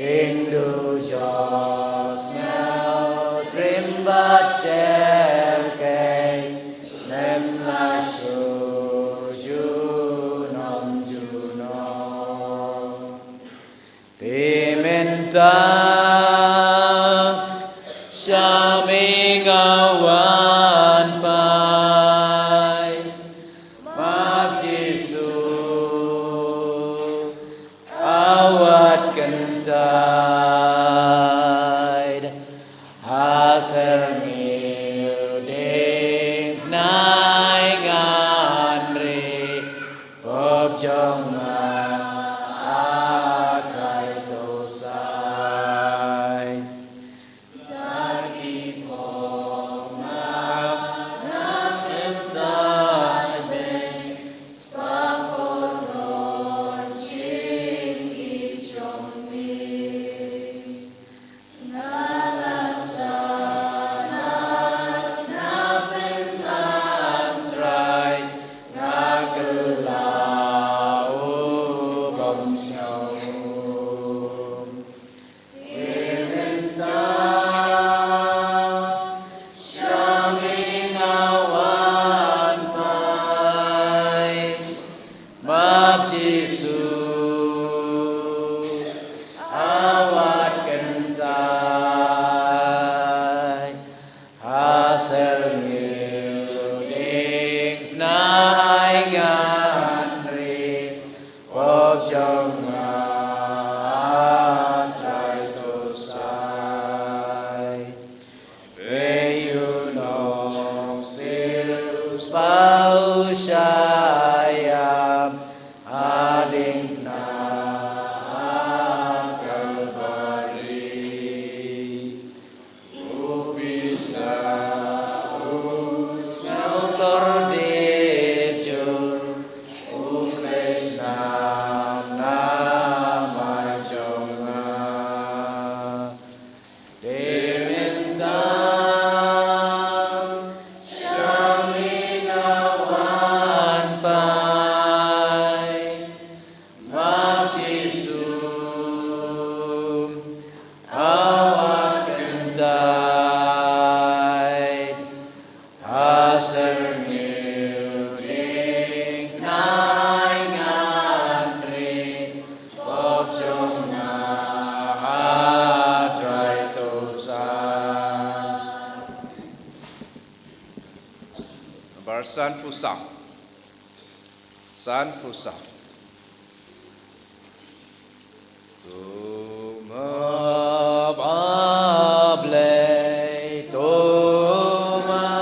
Yndu joh sngewtriem bad sher kei, mem la shu junom junom. Te mynta sha me nga wan. kyntait ha syrngiew ding nai ngan ri pop jong nga a trai to sai. Map Jisu, a wat kyntait ha syrngiew ding nai ngan ri pop jong nga a trai to sai. Peit u nong siew spah u shah ïam ha ding na ha Kalbari. U pisa u sngewthuh dei jur u Khrist na namar jong nga. Te mynta shane nga wan phai, ma Jisu, a wat kyntait ha syrngiew ding nai ngan ri pop jong nga a trai to sai. Nambar sanphew saw. Sanphew saw. To map, A Blei, to map.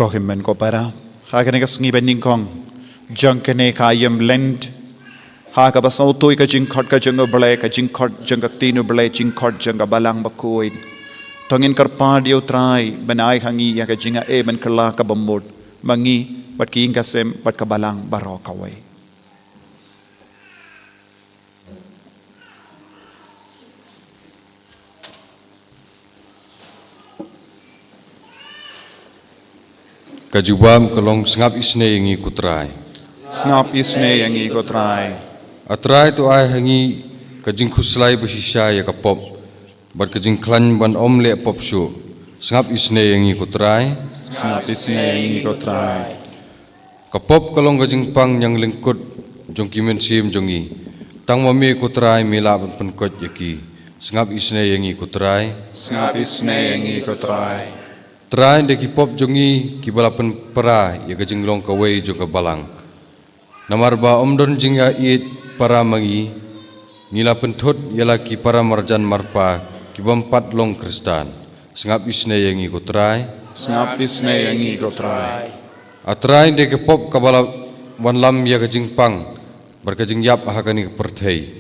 Ko hynmen ko para, ha kane ka sngi ba nyngkong jong kane ka aïom Lent, ha kaba sngewthuh ïa ka jingkhot ka jong U Blei, ka jingkhot jong ka ktien U Blei, jingkhot jong ka Balang Bakhuid, to ngin kyrpad ïa U Trai ban ai ha ngi ïa ka jingaiei ban kylla ka bamut ma ngi bad ki ïing ki sem bad ka Balang baroh kawei. Ka jubab ka long: Sngap isynei ïa ngi, ko Trai. Sngap isynei ïa ngi, ko Trai. A Trai, to ai ha ngi ka jingkhuslai ba shisha ïa ka pop bad ka jingkhlaiñ ban ym leh pop shuh. Sngap isynei ïa ngi, ko Trai. Sngap isynei ïa ngi, ko Trai. Ka pop ka long ka jingpang ñianglyngkut jong ki mynsiem jong ngi. Tang ma me, ko Trai, me lah ban pynkoit ïa ki. Sngap isynei ïa ngi, ko Trai. Sngap isynei ïa ngi, ko Trai. Trai, de ki pop jong ngi kiba la pynpra ïa ka jinglong kawei jong ka Balang. Namar ba ym don jingïaieit para ma ngi, ngi la pynthut ïa la ki para marjan marpa ki bym pat long Khristan. Sngap isynei ïa ngi, ko Trai. Sngap isynei ïa ngi, ko Trai. A Trai, de ka pop kaba la wanlam ïa ka jingpang bad ka jingïap ha kane ka pyrthei.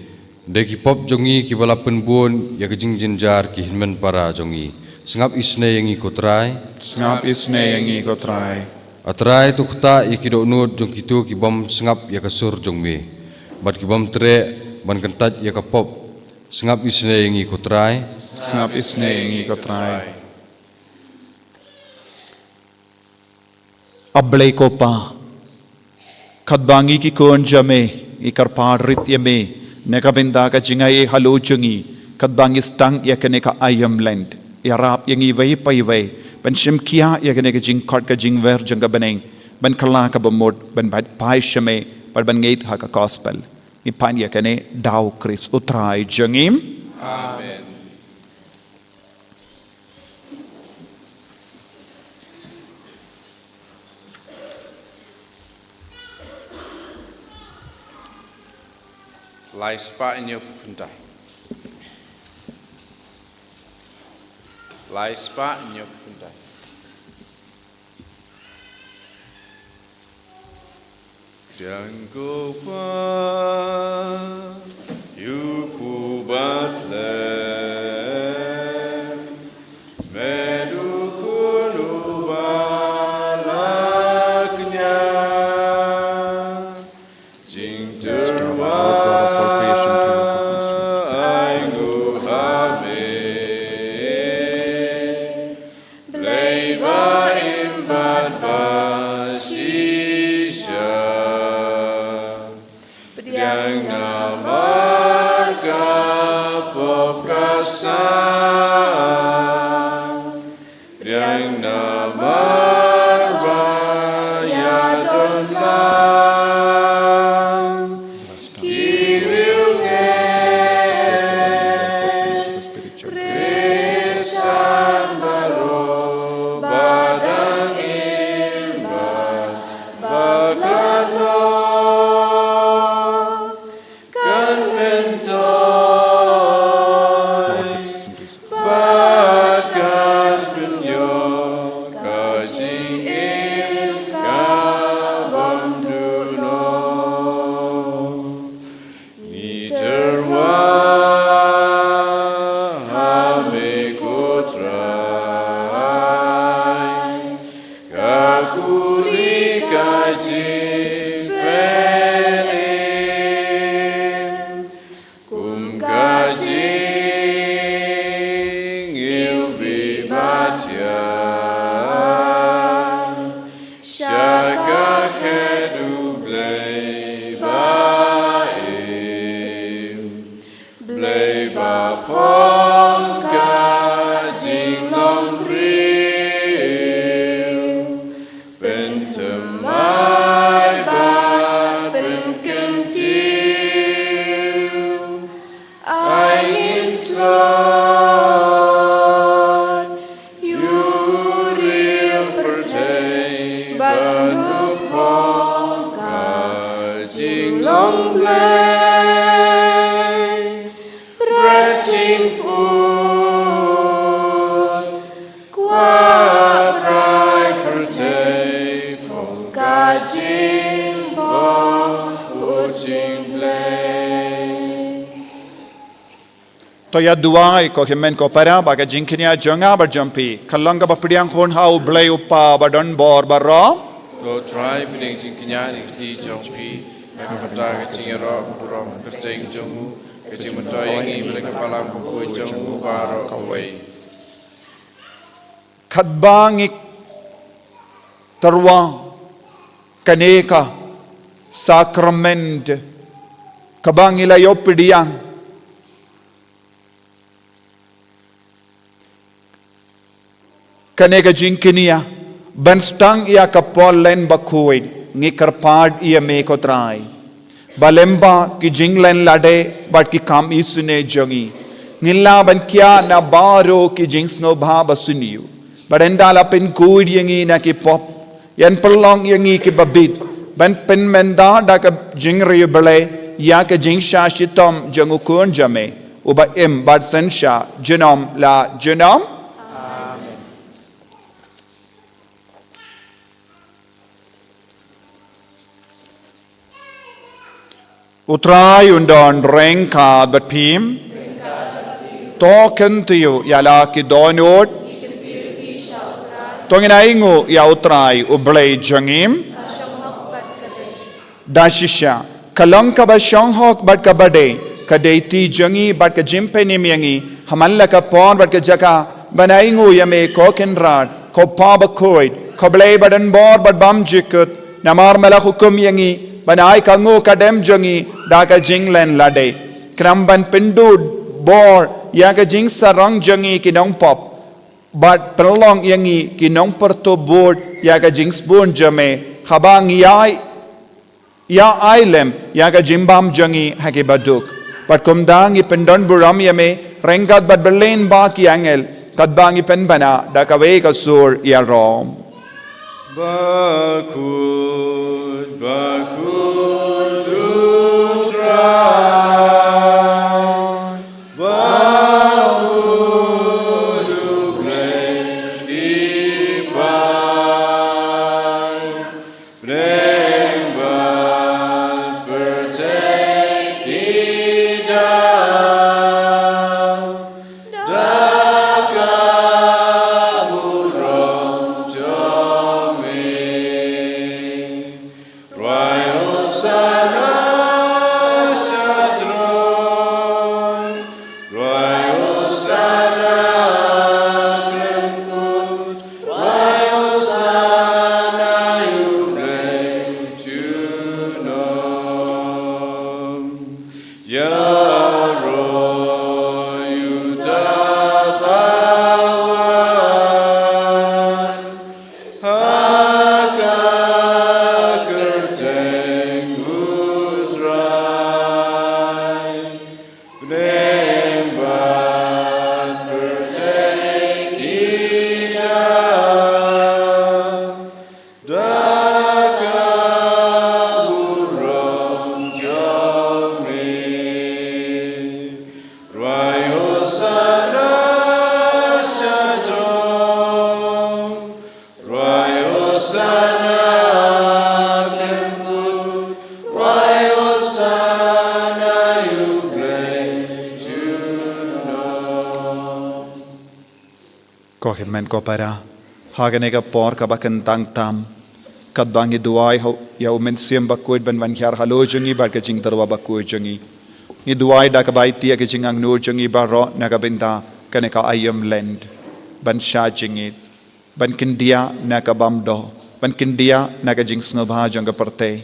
De ki pop jong ngi kiba la pynbun ïa ka jingjynjar ki hynmen para jong ngi. Sngap isynei ïa ngi, ko Trai. Sngap isynei ïa ngi, ko Trai. A Trai, to ktah ïa ki dohnud jong kito ki bym sngap ïa ka sur jong me bad ki bym treh ban kyntait ïa ka pop. Sngap isynei ïa ngi, ko Trai. Sngap isynei ïa ngi, ko Trai. A Blei ko Pa, katba ngi ki khun jong me ngi kyrpad rit ïa me na ka bynta ka jingaiei halor jong ngi, katba ngi sdang ïa kane ka aïom Lent, ïarap ïa ngi iwei pa iwei ban shim khia ïa kane ka jingkhot ka jingwer jong ka bneng, ban kylla ka bamut, ban phai sha me bad ban ngeit ha ka gospel. Ngi pan ïa kane da U Khrist U Trai jong ngi. Amen. Lai spah hynñiewphew khyndai. Lai spah hynñiewphew khyndai. Pdiang ko Pa, ïa u phuh bad lem, met u Khun uba la kñia. Jingtyrwa ai nguh ha me, Blei ba im bad ba shisha. Pdiang namar ka pop ka san, pdiang namar ba ïadon lang ki riewngeit. Khristan baroh ba dang im bad ba khlad noh, kan myntoi bad kan pynïoh ka jingim ka bym duh noh. Ngi tyrwa ha me ko Trai, ka khuri ka jingpynim, kum ka jingïohi ba thiang sha ka khet U Blei ba im, Blei ba phong ka jinglong briew, pynthymmai bad pynkyntiew. Ai ngin slot ïa u riew pyrthei ban dup phong ka jinglong Blei. Bret jingput, kwah bret pyrthei. To ïa duwai ko hynmen ko para ba ka jingkñia jong nga bad jong phi ka long kaba pdiang hun ha U Blei U Kpa ba don bor baroh. To Trai, pdiang jingkñia na ki kti jong phi, na ka bynta ka jingïaroh ka burom kyrteng jong u, ka jingmyntoi ïa ngi bad ka balang bakhuid jong u baroh kawei. Katba ngi tyrwa kane ka sakrament kaba ngi la ïoh pdiang, kane ka jingkñia ban sdang ïa ka por len bakhuid, ngi kyrpad ïa me ko Trai ba lyngba ki jinglen lade bad ki kam isynei jong ngi, ngin lah ban khia na baroh ki jingsngewbha ba sniew, bad ynda la pynkhuid ïa ngi na ki pop, ïan pynlong ïa ngi kiba bit ban pynmynta da ka jingriewblei ïa ka jingshah shitom jong U Khun jong me, uba im bad synshar junom la junom. U Trai un don ryngkat bad phi. To kyntiew ïa la ki dohnud. To ngin ainguh ïa U Trai U Blei jong ngi. Da shisha ka long kaba shong hok bad kaba dei, ka dei ti jong ngi bad ka jingpynim ïa ngi ha man la ka por bad ka jaka ban ainguh ïa me ko Kynrad, ko Pa bakhuid, ko Blei ba don bor bad bymjukut. Namar me la hukum ïa ngi ban ai ka nguh ka dem jong ngi da ka jinglen lade, khnang ban pynduh bor ïa ka jingsarong jong ngi ki nongpop, bad pynlong ïa ngi ki nongpyrtup bud ïa ka jingsbun jong me, haba ngi ïai ïa ai lem ïa ka jingbam jong ngi ha ki baduk. Bad kumta ngi pyndon burom ïa me ryngkat bad bylliñ ba ki angel, katba ngi pynbna da kawei ka sur ïaroh. Bakhuid, bakhuid U Trai, bakhuid U Blei ki paid. Bneng bad pyrthei ki dap da ka burom jong me. Rwai Hosana sha throne. Rwai Hosana khlem kut. Rwai Hosana ïa U Blei junom. Ïaroh ïa uta ba wan ha ka kyrteng U Trai. Bneng bad pyrthei ki dap da ka burom jong me. Rwai Hosana sha throne. Rwai Hosana khlem kut, rwai Hosana ïa U Blei junom. Ko hynmen ko para, ha kane ka por kaba kyntang tam, katba ngi duwai ha, ïa U Mynsiem Bakhuid ban wan hiar halor jong ngi bad ka jingtyrwa bakhuid jong ngi, ngi duwai da kaba aiti ïa ka jingangnud jong ngi baroh na ka bynta kane ka aïom Lent, ban shah jingit, ban kyndiah na ka bymdoh, ban kyndiah na ka jingsngewbha jong ka pyrthei,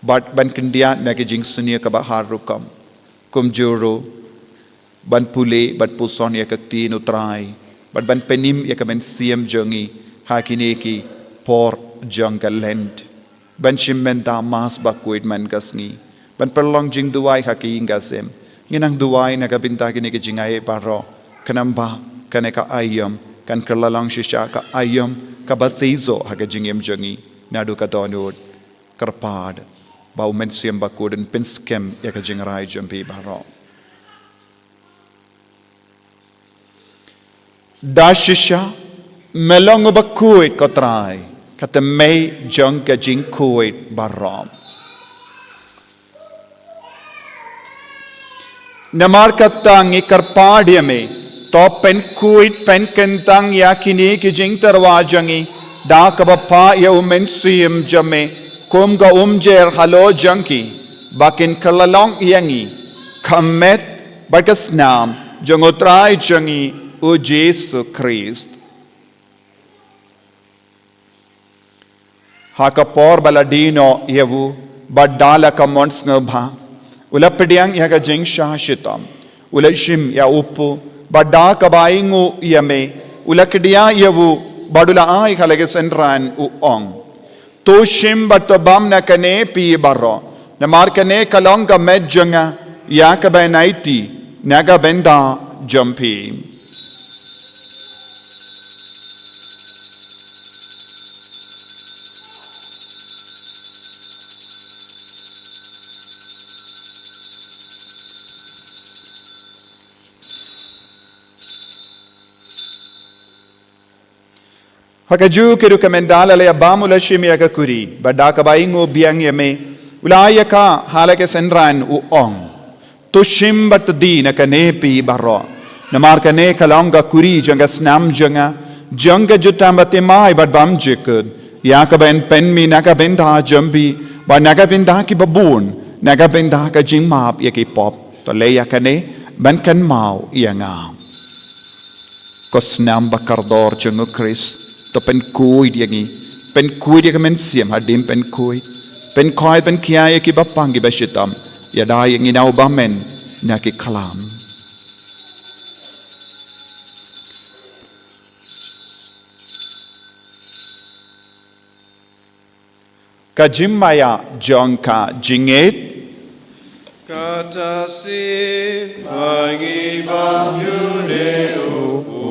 bad ban kyndiah na ka jingsniew kaba har rukom. Kumjuh ruh ban pule bad puson ïa ka Ktien U Trai, bad ban pynim ïa ka mynsiem jong ngi ha kine ki por jong ka Lent. Ban shim bynta Mass bakhuid man ka sngi, ban pynlong jingduwai ha ka ïing ka sem. Ngin nang duwai na ka bynta kine ki jingaiei baroh, khnang ba kane ka aïom kan kylla long shisha ka aïom kaba seisoh ha ka jingim jong ngi. Naduh ka dohnud, kyrpad ba U Mynsiem Bakhuid un pynskhem ïa ka jingrai jong phi baroh. Da shisha me long uba khuid ko Trai, ka thymmei jong ka jingkhuid baroh. Namar kata ngi kyrpad ïa me, to pynkhuid pynkyntang ïa kine ki jingtyrwa jong ngi da kaba phah ïa u Mynsiem jong me kum ka umjer halor jong ki, ba kin kylla long ïa ngi ka met bad ka snam jong u Trai jong ngi u Jisu Khrist. Ha ka por ba la die noh ïa u, bad da la ka mon sngewbha, u la pdiang ïa ka jingshah shitom, u la shim ïa u kpu, bad da kaba ainguh ïa me, u la kdiah ïa u, bad u la ai ha la ki synran, u ong: To shim bad to bam na kane phi baroh, namar kane ka long ka met jong nga, ïa kaba yn aiti na ka bynta jong phi. Ha kajuh ka rukom, ynda la ïa bam, u la shim ïa ka kuri, bad da kaba ainguh biang ïa me, u la ai ïa ka ha la ki synran, u ong: To shim bad to die na kane phi baroh, namar kane ka long ka kuri jong ka snam jong nga, jong ka jutang bathymmai bad bymjukut, ïa kaba yn pynmih na ka bynta jong phi bad na ka bynta ki babun, na ka bynta ka jingmap ïa ki pop. To leh ïa kane ban kynmaw ïa nga. Ko snam ba kordor jong u Khrist, to pynkhuid ïa ngi, pynkhuid ïa ka mynsiem hadien pynkhuid, pynkhuid, pynkhia ïa ki bapang ki bashitom, ïada ïa ngi na u bymman na ki khlam. Ka jingmaïa jong ka jingngeit. Kata sien ba ngi bam ïa une u kpu,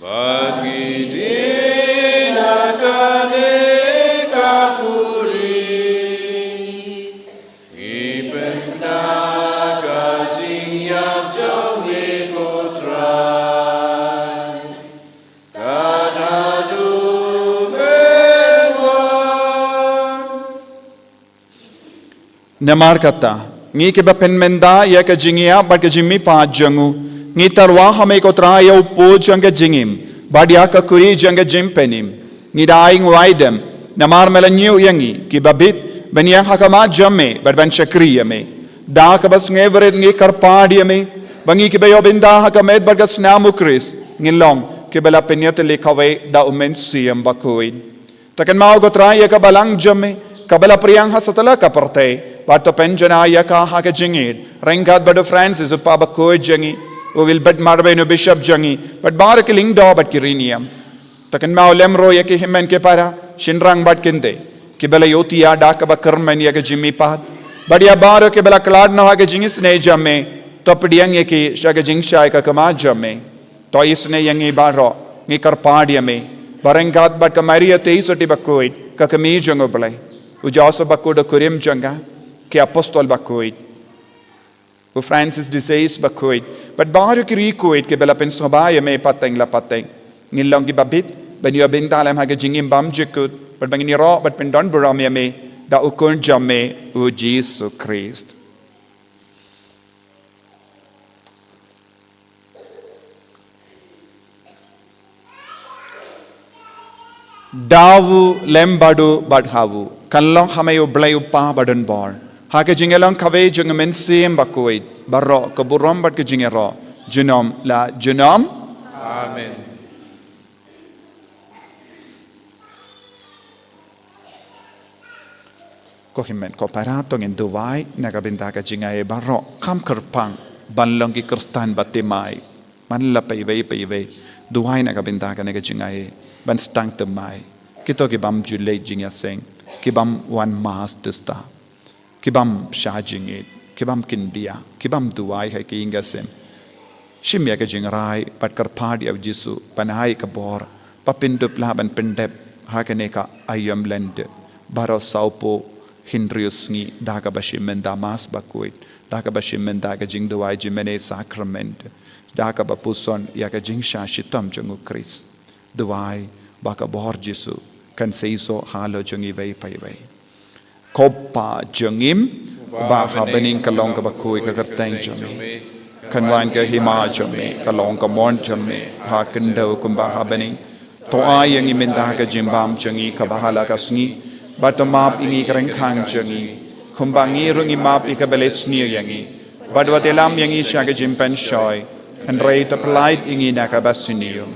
ba ngi die na kane ka kuri, ngi pynda ka jingïap jong ngi, ko Trai. Namar kata, ngi kiba pynmynda ïa ka jingïap bad ka jingmihpat jong u, ngi tyrwa ha me, ko Trai, ïa u kpu jong ka jingim bad ïa ka kuri jong ka jingpynim. Ngi da ainguh aidem namar me la ñiew ïa ngi kiba bit ban ïeng ha khmat jong me bad ban shakri ïa me. Da kaba sngewrit ngi kyrpad ïa me ba ngi kiba ïoh bynta ha ka met bad ka snam u Khrist ngin long kiba la pynïatylli kawei da u Mynsiem Bakhuid. To kynmaw, ko Trai, ïa ka balang jong me kaba la pdiang ha satlak ka pyrthei, bad to pynjanai ïa ka ha ka jingïeit ryngkat bad u Francis, u Pape bakhuid jong ngi, u Wilbert Marben, u Bishop jong ngi, bad baroh ki lyngdoh bad ki riewniam. To kynmaw lem ruh ïa ki hynmen ki para, shynrang bad kynthei, kiba la ïohthiah da kaba kyrmen ïa ka jingmihpat, bad ïa baroh kiba la khlad noh ha ka jingisynei jong me. To pdiang ïa ki sha ka jingshai ka khmat jong me. To isynei ïa ngi baroh, ngi kyrpad ïa me, ba ryngkat bad ka Maria Theisotti bakhuid, ka Kmie jong u Blei, u Joseph bakhuid u kurim jong ka, ki apostol bakhuid, u Francis de Sales bakhuid, bad baroh ki riewkhuid kiba la pynsngewbha ïa me pateng la pateng, ngin long kiba bit ban ïoh bynta lem ha ka jingim bymjukut, bad ba ngin ïaroh bad pyndonburom ïa me da u Khun jong me, u Jisu Khrist. Da u lem bad u bad ha u, kan long ha me U Blei U Kpa badonbor, ha ka jingïalong kawei jong u Mynsiem Bakhuid, baroh ka burom bad ka jingïaroh, junom la junom. Amen. Ko hynmen ko para, to ngin duwai na ka bynta ka jingaiei baroh, kham kyrpang ban long ki Khristan bathymmai. Man la paiwei paiwei, duwai na ka bynta kane ka jingaiei ban sdang thymmai. Kito ki bym ju leit jingïaseng, ki bym wan Mass te stad, ki bym shah jingïeit, ki bym kyndiah, ki bym duwai ha ki ïing ki sem. Shim ïa ka jingrai bad kyrpad ïa u Jisu ban ai ka bor ba phin dup lah ban pyndep ha kane ka aïom Lent baroh sawphew hynriew sngi, da kaba shim bynta Mass bakhuid, da kaba shim bynta ka jingduwai jingmane Sakrament, da kaba puson ïa ka jingshah shitom jong u Khrist. Duwai ba ka bor Jisu kan seisoh halor jong iwei pa iwei. Ko Kpa jong ngi, Ba ha bneng ka long kaba khuid ka kyrteng jong me. Kan wan ka hima jong me, ka long ka mon jong me, ha khyndew kumba ha bneng. To ai ïa ngi mynta ka jingbam jong ngi kaba ha la ka sngi. Bad to map ïa ngi ka ryngkang jong ngi, kumba ngi ruh ngi map ïa kiba leh sniew ïa ngi. Bad wat ïalam ïa ngi sha ka jingpynshoi, hynrei to pyllait ïa ngi na kaba sniew.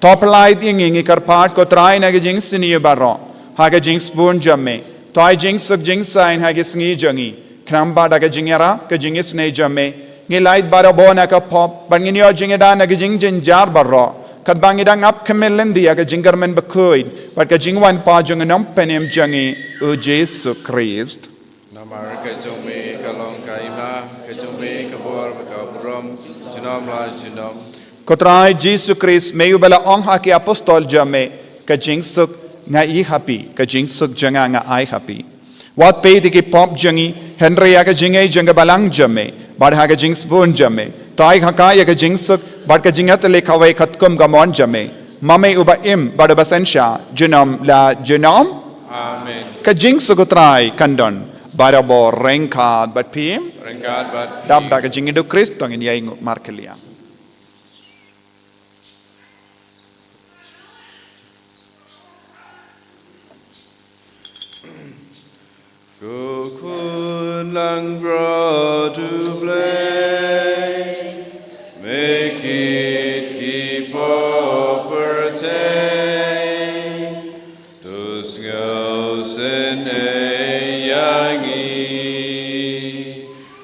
To pyllait ïa ngi, ngi kyrpad ko Trai, na ka jingsniew baroh, ha ka jingsbun jong me. To ai jingsuk jingsaiñ ha ka sngi jong ngi. Khnang ba da ka jingïarap, ka jingisynei jong me, ngin lait barabor na ka pop, bad ngin ïoh jingïada na ka jingjynjar baroh. Katba ngi dang ap khmih lynti ïa ka jingkyrmen bakhuid bad ka jingwan pat jong u Nongpynim jong ngi, u Jisu Khrist. Namar ka jong me ka long ka hima, ka jong me ka bor bad ka burom, junom la junom. Ko Trai Jisu Khrist, me uba la ong ha ki apostol jong me, ka jingsuk nga ai ha phi, ka jingsuk jong nga nga ai ha phi. Wat peit ïa ki pop jong ngi, hynrei ïa ka jingaiei jong ka balang jong me, bad ha ka jingsbun jong me, to ai ha ka ïa ka jingsuk bad ka jingïatylli kawei katkum ka mon jong me. Ma me uba im bad uba synshar junom la junom. Amen. Ka jingsuk u Trai kan don barabor ryngkat bad phi. Ryngkat bad phi. Dap da ka jingïadei u Khrist, to ngin ïainguh markylliang. Ko khun langbrot U Blei, me kit ki pop pyrthei, to sngewsynei ïa ngi.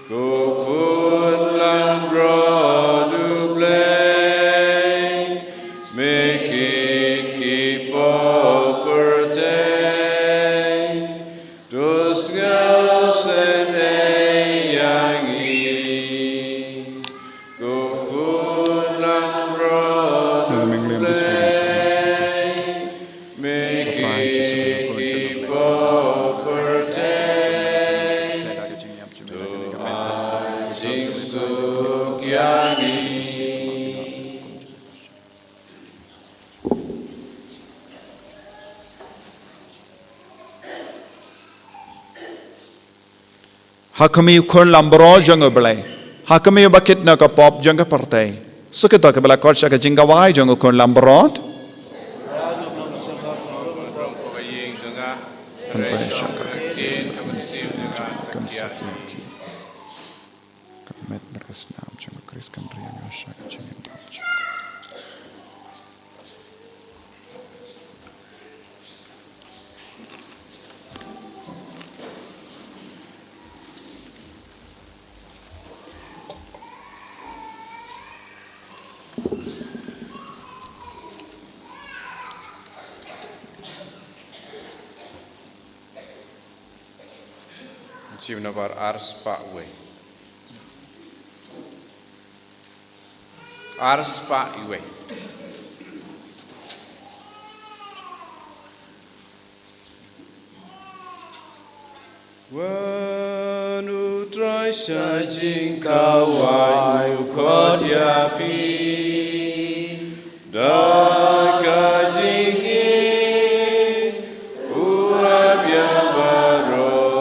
Ko khun langbrot U Blei, me kit ki pop pyrthei, to sngewsynei ïa ngi. Ko khun langbrot U Blei, me kit ki pop pyrthei, to ai jingsuk ïa ngi. Ha khmih u khun langbrot jong U Blei, ha khmih uba kit na ka pop jong ka pyrthei. Suk ïa to kiba la khot sha ka jingkhawai jong u khun langbrot. Kan pynshai ka jingim jong ka, kan suk ïa ki. Ka met bad ka snam jong U Khrist kan riang ïa sha ka jingim jong ka. Jingim nabar ar spah wei. Ar spah wei. Wan U Trai sha jingkhawai u khot ïa phi. Da ka jingim u ap ïa baroh.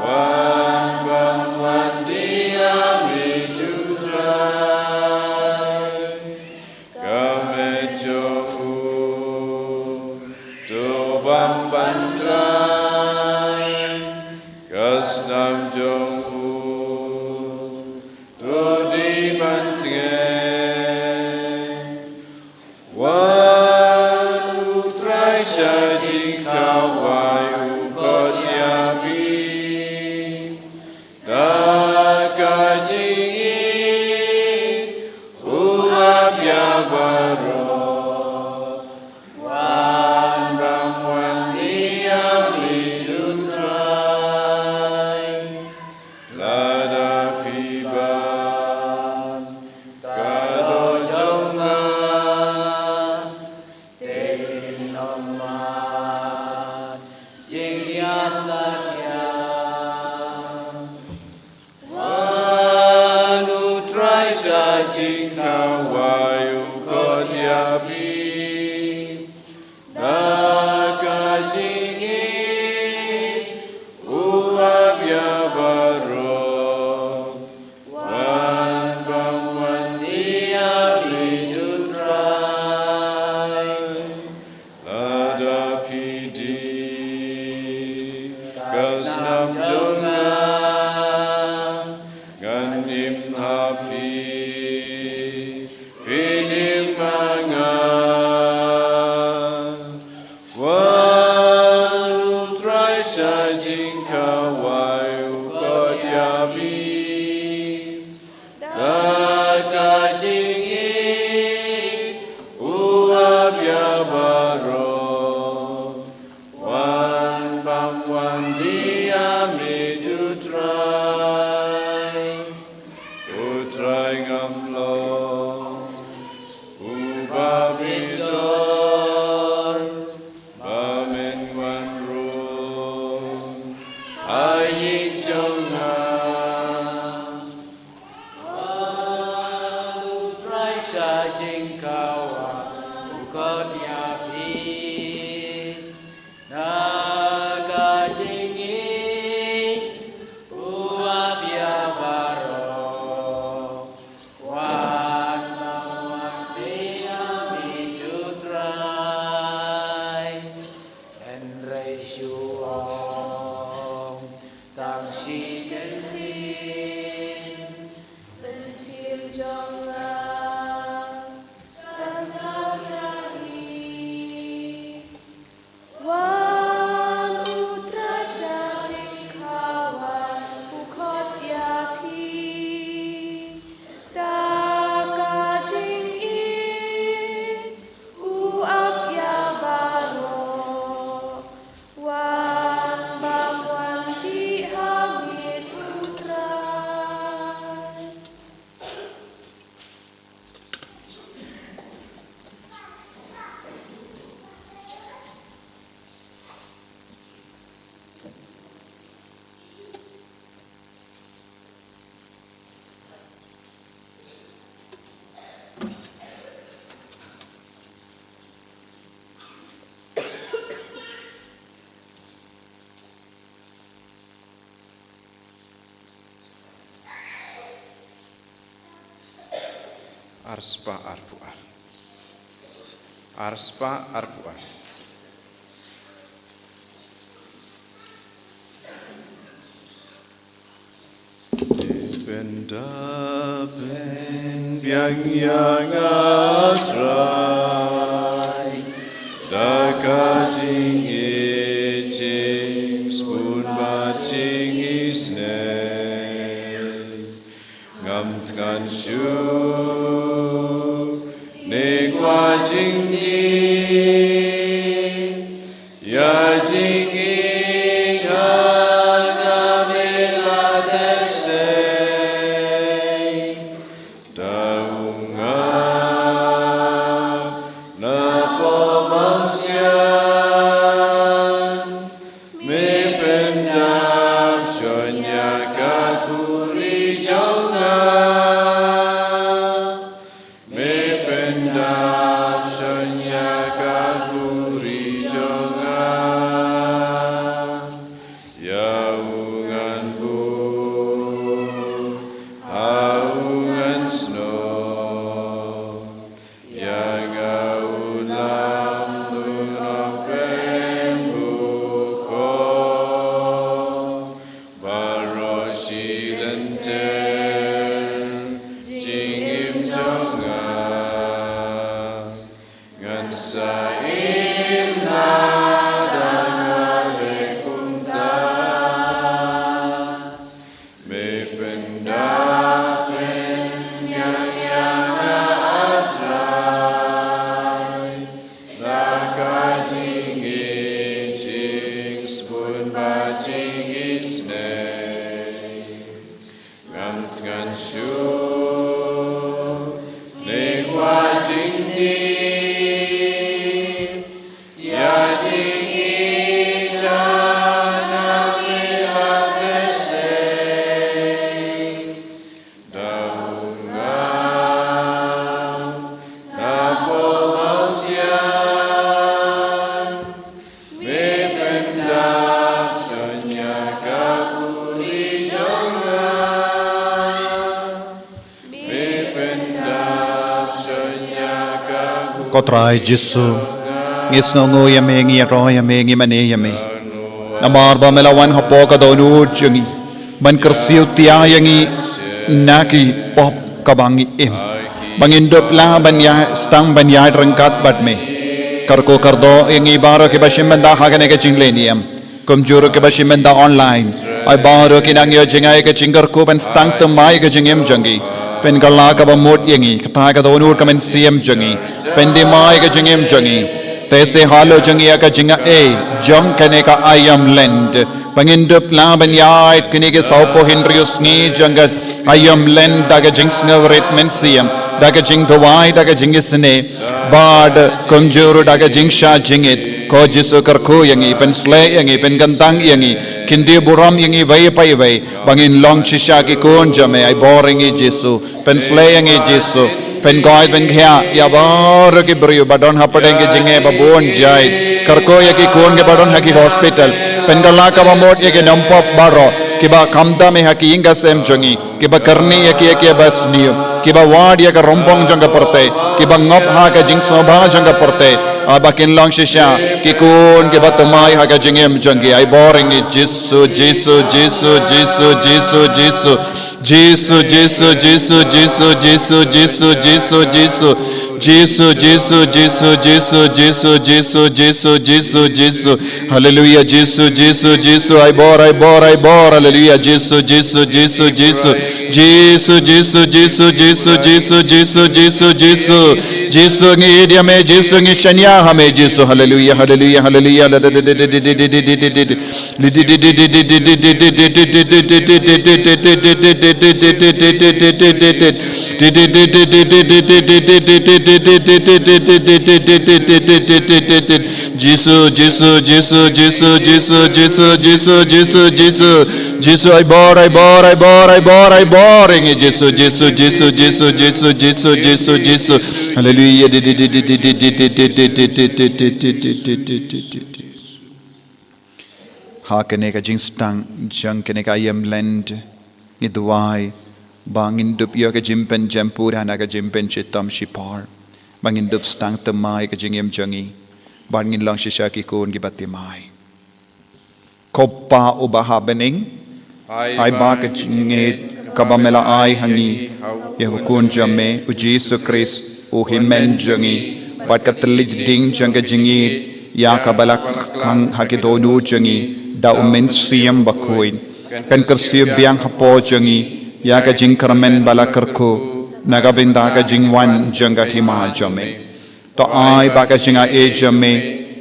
Wan bam wan diam ïa U Trai. Ka met jong u to bam ban khlaiñ. Ka snam jong u to dei ban tngen. Wan U Trai sha jingkhawai u khot ïa phi. Da ka jingim u ap ïa baroh. Wan bam wan diam ïa U Trai. Mynsiem jong nga, kan sa ïa ngi. Wan u Trai sha jingkhawai, u khot ïa phi. Da ka jingïeit, u ap ïa baroh. Wan bam wan tih ha miet u Trai. Arspah arphew ar. Arspah arphew ar. Pynda pynbiang ïa nga Trai, da ka jingïeit, jingsbun bad jingisynei. Ngam tngan shuh ne kwah jingdie ïa jingïeit ha nga, me la dei sei. Da u nga na pop mawsiang, me pyndap shon ïa ka khuri jong nga. Me pyndap shon ïa ka khuri jong nga. Ïa u ngan buh ha u ngan snoh. Ïa nga u lam u nongpynbuh ko. Baroh shi lynter jingim jong nga, ngan sa im lada nga leh kumta. Me pyndap pynbiang ïa nga, ah Trai. Da ka jingïeit, jingsbun bad jingisynei. Ngam tngan shuh ne kwah jingdie ïa jingïeit ha nga, me la dei sei. Da u nga na pop mawsiang, me pyndap shon ïa ka khuri jong nga. Me pyndap shon ïa ka khuri jong nga. Ko Trai Jisu, ngi sngewnguh ïa me, ngi ïaroh ïa me, ngi mane ïa me. Namar ba me la wan hapoh ka dohnud jong ngi ban kyrsiew tiar ïa ngi na ki pop kaba ngi im, ba ngin dup lah ban ïa sdang ban ïaid ryngkat bad me. Kyrkhu kyrdoh ïa ngi baroh kiba shim bynta ha kane ka jinglehniam, kumjuh ruh kiba shim bynta online. Ai baroh ki nang ïoh jngai ka jingkyrkhu ban sdang thymmai ka jingim jong ngi. Pynkylla kaba mut ïa ngi, kata ka dohnud ka mynsiem jong ngi. Pyndih mai ka jingim jong ngi. Te se halor jong ngi ïa ka jingai jong kane ka aïom lent, ba ngin dup lah ban ïaid kine ki sawphew hynriew sngi jong ka aïom lent da ka jingsngewrit mynsiem, da ka jingduwai, da ka jingisynei, bad kumjuh ruh da ka jingshah jingit. Ko Jisu, kyrkhu ïa ngi, pynshlei ïa ngi, pynkyntang ïa ngi, kyntiew burom ïa ngi iwei pa iwei, ba ngin long shisha ki khun jong me. Ai bor ïa ngi Jisu. Pynshlei ïa ngi Jisu. Pynkoit pynkhiah ïa baroh ki briew ba don hapdeng ki jingeh ba bun jait. Kyrkhu ïa ki khun kiba don ha ki hospital. Pynkylla kaba mut ïa ki nongpop baroh kiba khamtam ha ki ïing ki sem jong ngi, kiba kyrni ïa ki ïa kiba sniew, kiba wad ïa ka rympong jong ka pyrthei, kiba ngop ha ka jingsngewbha jong ka pyrthei. Ai ba kin long shisha ki khun kiba thymmai ha ka jingim jong ki. Ai bor ïa ngi Jisu, Jisu, Jisu, Jisu, Jisu, Jisu. Jisu, Jisu, Jisu, Jisu, Jisu, Jisu, Jisu, Jisu. Jisu, Jisu, Jisu, Jisu, Jisu, Jisu, Jisu, Jisu, Jisu. Hallelujah, Jisu, Jisu, Jisu, ai bor, ai bor, ai bor. Hallelujah, Jisu, Jisu, Jisu, Jisu. Jisu, Jisu, Jisu, Jisu, Jisu, Jisu, Jisu, Jisu. Jisu ngi ïeit ïa me, Jisu ngi shaniah ha me, Jisu. Hallelujah, hallelujah, hallelujah. Jisu, Jisu, Jisu, Jisu, Jisu, Jisu, Jisu, Jisu, Jisu, Jisu. Jisu, ai bor, ai bor, ai bor, ai bor, ai bor. Ïa ngi Jisu, Jisu, Jisu, Jisu, Jisu, Jisu, Jisu, Jisu. Hallelujah. Ha kane ka jingstang jong kane ka ïem Lent, ngi duwai ba ngin dup ïoh ka jingpynjem pura na ka jingpynshitom shipor, ba ngin dup sdang thymmai ka jingim jong ngi, ba ngin long shisha ki khun kiba thymmai. Ko Pa uba ha bneng, ai ba ka jingngeit kaba me la ai ha ngi ïa u Khun jong me u Jisu Khrist, u Hynmen jong ngi, bad ka thylliej ding jong ka jingngeit ïa kaba la khang ha ki dohnud jong ngi da u Mynsiem Bakhuid, kan kyrsiew biang hapoh jong ngi ïa ka jingkyrmen ba la kyrkhu na ka bynta ka jingwan jong ka hima jong me. To ai ba ka jingaiei jong me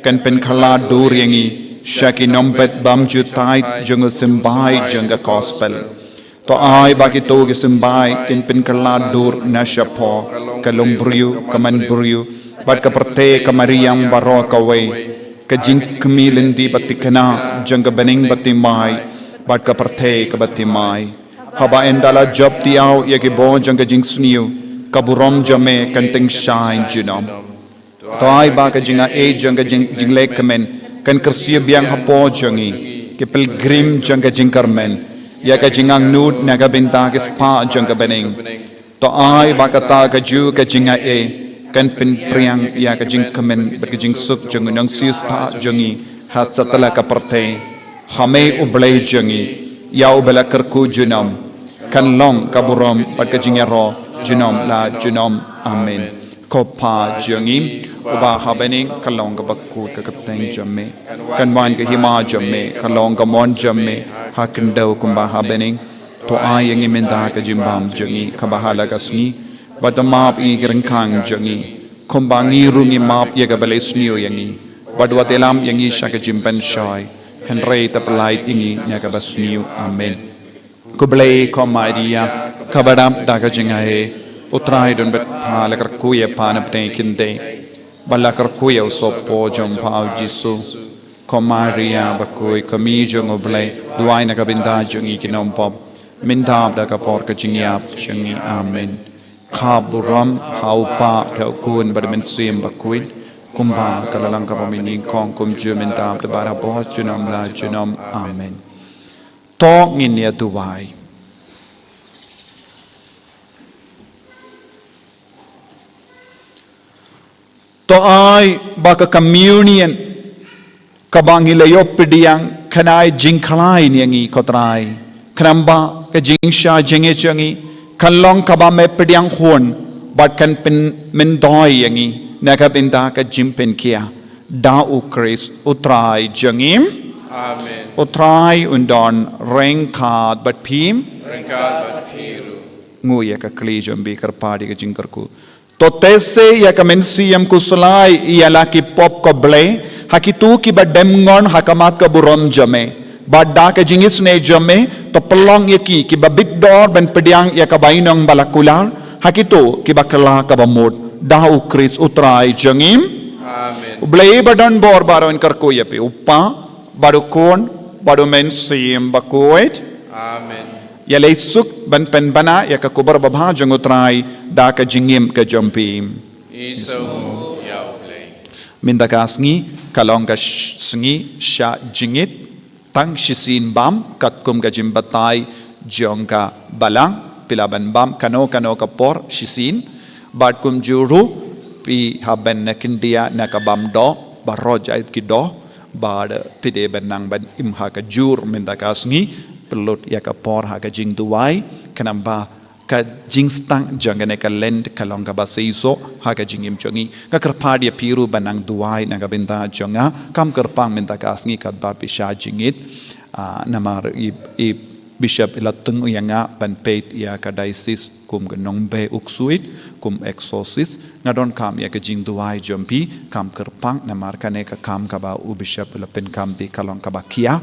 kan pynkhlad dur ïa ngi sha ki nongbet bymjukut jong u symbai jong ka gospel. To ai ba kito ki symbai kin pynkhlad dur na shapoh ka longbriew, ka manbriew, bad ka pyrthei ka mariang baroh kawei, ka jingkhmih lynti ba thikna jong ka bneng ba thymmai bad ka pyrthei kaba thymmai. Haba ynda la jop thiaw ïa ki bor jong ka jingsniew, ka burom jong me kan tyngshaiñ junom. To ai ba ka jingaiei jong ka jing, jinglehkmen kan kyrsiew biang hapoh jong ngi, ki pilgrim jong ka jingkyrmen, ïa ka jingangnud na ka bynta ki spah jong ka bneng. To ai ba kata kajuh ka jingaiei kan pynpriang ïa ka jingkmen bad ka jingsuk jong u nongsiewspah jong ngi ha satlak ka pyrthei. Ha me u Blei jong ngi, ïa uba la kyrkhu junom, kan long ka burom bad ka jingïaroh junom la junom. Amen. Ko Pa jong ngi uba ha bneng, ka long kaba kut ka kyrteng jong me, kan wan ka hima jong me, ka long ka mon jong me ha khyndew kumba ha bneng. To ai ïa ngi mynta ka jingbam jong ngi kaba ha la ka sngi, bad to map ïa ngi ki ryngkang jong ngi, kumba ngi ruh ngi map ïa kiba leh sniew ïa ngi, bad wat ïalam ïa ngi sha ka jingpynshoi, hynrei to pyllait ïa ngi na kaba sniew. Amen. Khublei ko Maria, kaba dap da ka jingaiei, u Trai u don bad pha. La kyrkhu ïa pha na pdeng ki khyndai, bad la kyrkhu ïa u sohpop jong pha u Jisu. Ko Maria bakhuid, ko Mei jong u Blei, duwai na ka bynta jong ngi ki nongpop, mynta bad ha ka por ka jingïap jong ngi. Amen. Ka burom ha u Pa, ha u Khun bad ha u Mynsiem Bakhuid, kumba ka la long, kaba mynnyngkong, kumjuh mynta bad ha baroh junom la junom. Amen. To ngin ïa duwai. To ai ba ka communion kaba ngi la ïoh pdiang kan ai jingkhlaiñ ïa ngi ko Trai, khnang ba ka jingshah jingit jong ngi kan long kaba me pdiang hun, bad kan pynmyntoi ïa ngi na ka bynta ka jingpynkhiah, da u Khrist u Trai jong ngi. Amen. U Trai un don ryngkat bad phi. Ryngkat bad phi ruh. Nguh ïa ka khlieh jong phi, kyrpad ïa ka jingkyrkhu. To teh seh ïa ka mynsiem khuslai ïa la ki pop ko Blei, ha kito kiba dem ngon ha khmat ka burom jong me. Bad da ka jingisynei jong me, to pynlong ïa ki kiba bit dor ban pdiang ïa ka bainong ba la kular ha kito kiba kylla kaba mut, da u Khrist u Trai jong ngi. Amen. U Blei ba don bor baroh un kyrkhu ïa phi, u Pa, bad u Khun, bad u Mynsiem Bakhuid. Amen. Ïaleh suk ban pynbna ïa ka khubor babha jong u Trai da ka jingim ka jong phi. Isynei ïa u Blei. Mynta ka sngi ka long ka sh-, sngi shah jingit, tang shisien bam katkum ka jingbatai jong ka Balang, phi lah ban bam kano kano ka por shisien, bad kumjuh ruh Phi hap ban na khyndiat na ka bam doh, baroh jait ki doh, bad phi dei ban nang ban im ha ka jur mynta ka sngi, pynlut ïa ka por ha ka jingduwai, khnang ba ka jingstad jong kane ka Lent ka long kaba seisoh ha ka jingim jong ngi. Nga kyrpad ïa phi ruh ban nang duwai na ka bynta jong nga, kam kyrpang mynta ka sngi katba phi shah jingit, ah, namar i, i Bishop i la tyngu ïa nga ban peit ïa ka diocese kum ka nongbeh u ksuid, kum exorcist. Nga donkam ïa ka jingduwai jong phi, kam kyrpang namar kane ka kam kaba u Bishop i la pynkam te ka long kaba khia.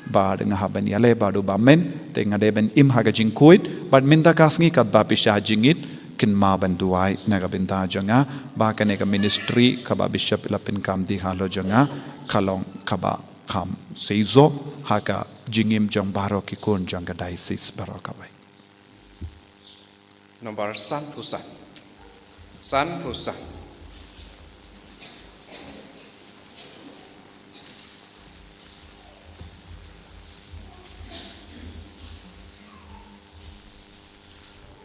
Bad nga hap ban ïaleh bad u Bammen, te nga dei ban im ha ka jingkhuid, bad mynta ka sngi katba phi shah jingit, kynmaw ban duwai na ka bynta jong nga, ba kane ka ministry kaba Bishop i la pynkam te halor jong nga, ka long kaba kham seisoh ha ka jingim jong baroh ki khun jong ka diocese baroh kawei. Nombar sanphew san. Sanphew san.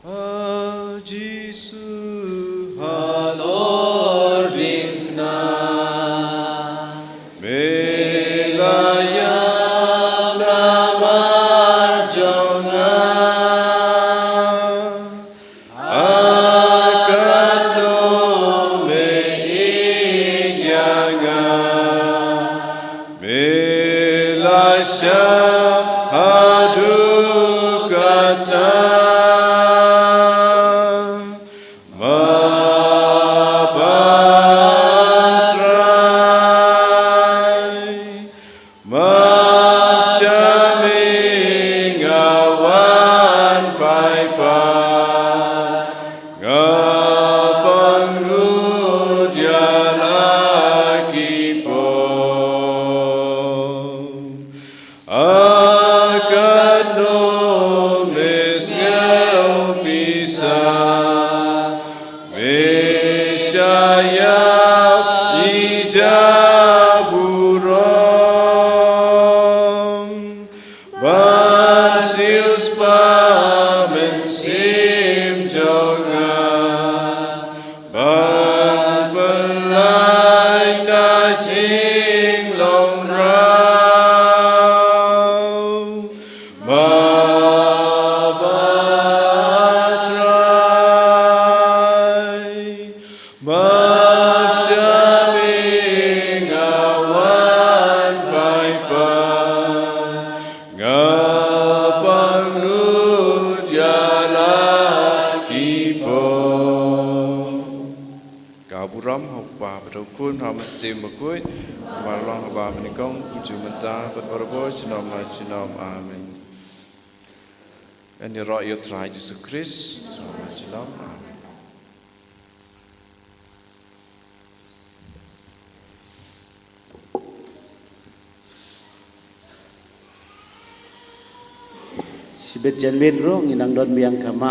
A Jisu halor ding na, me la ïam namar jong nga. A katno me ïeit ïa nga, me la shah haduh katta. Ma Trai, ma sha me nga wan phai pat, nga pangnud ïa la ki pop. A katno me sngew pisa, me shah ïap ïa i jaburom, ban siewspah mynsiem jong nga, ban pynlait na jinglong raw. Ma Trai, ma sha me nga wan phai pat, nga pangnud ïa la ki pop. Ka burom ha u Kpa bad ha u Khun bad ha u Mynsiem Bakhuid, kumba la long haba mynnyngkong, kumjuh mynta bad barabor, junom la junom. Amen. Ngan ïaroh ïa u Trai Jisu Khrist, junom la junom. Amen. Shibit janmiet ruh ngin nang don biang ka Mass.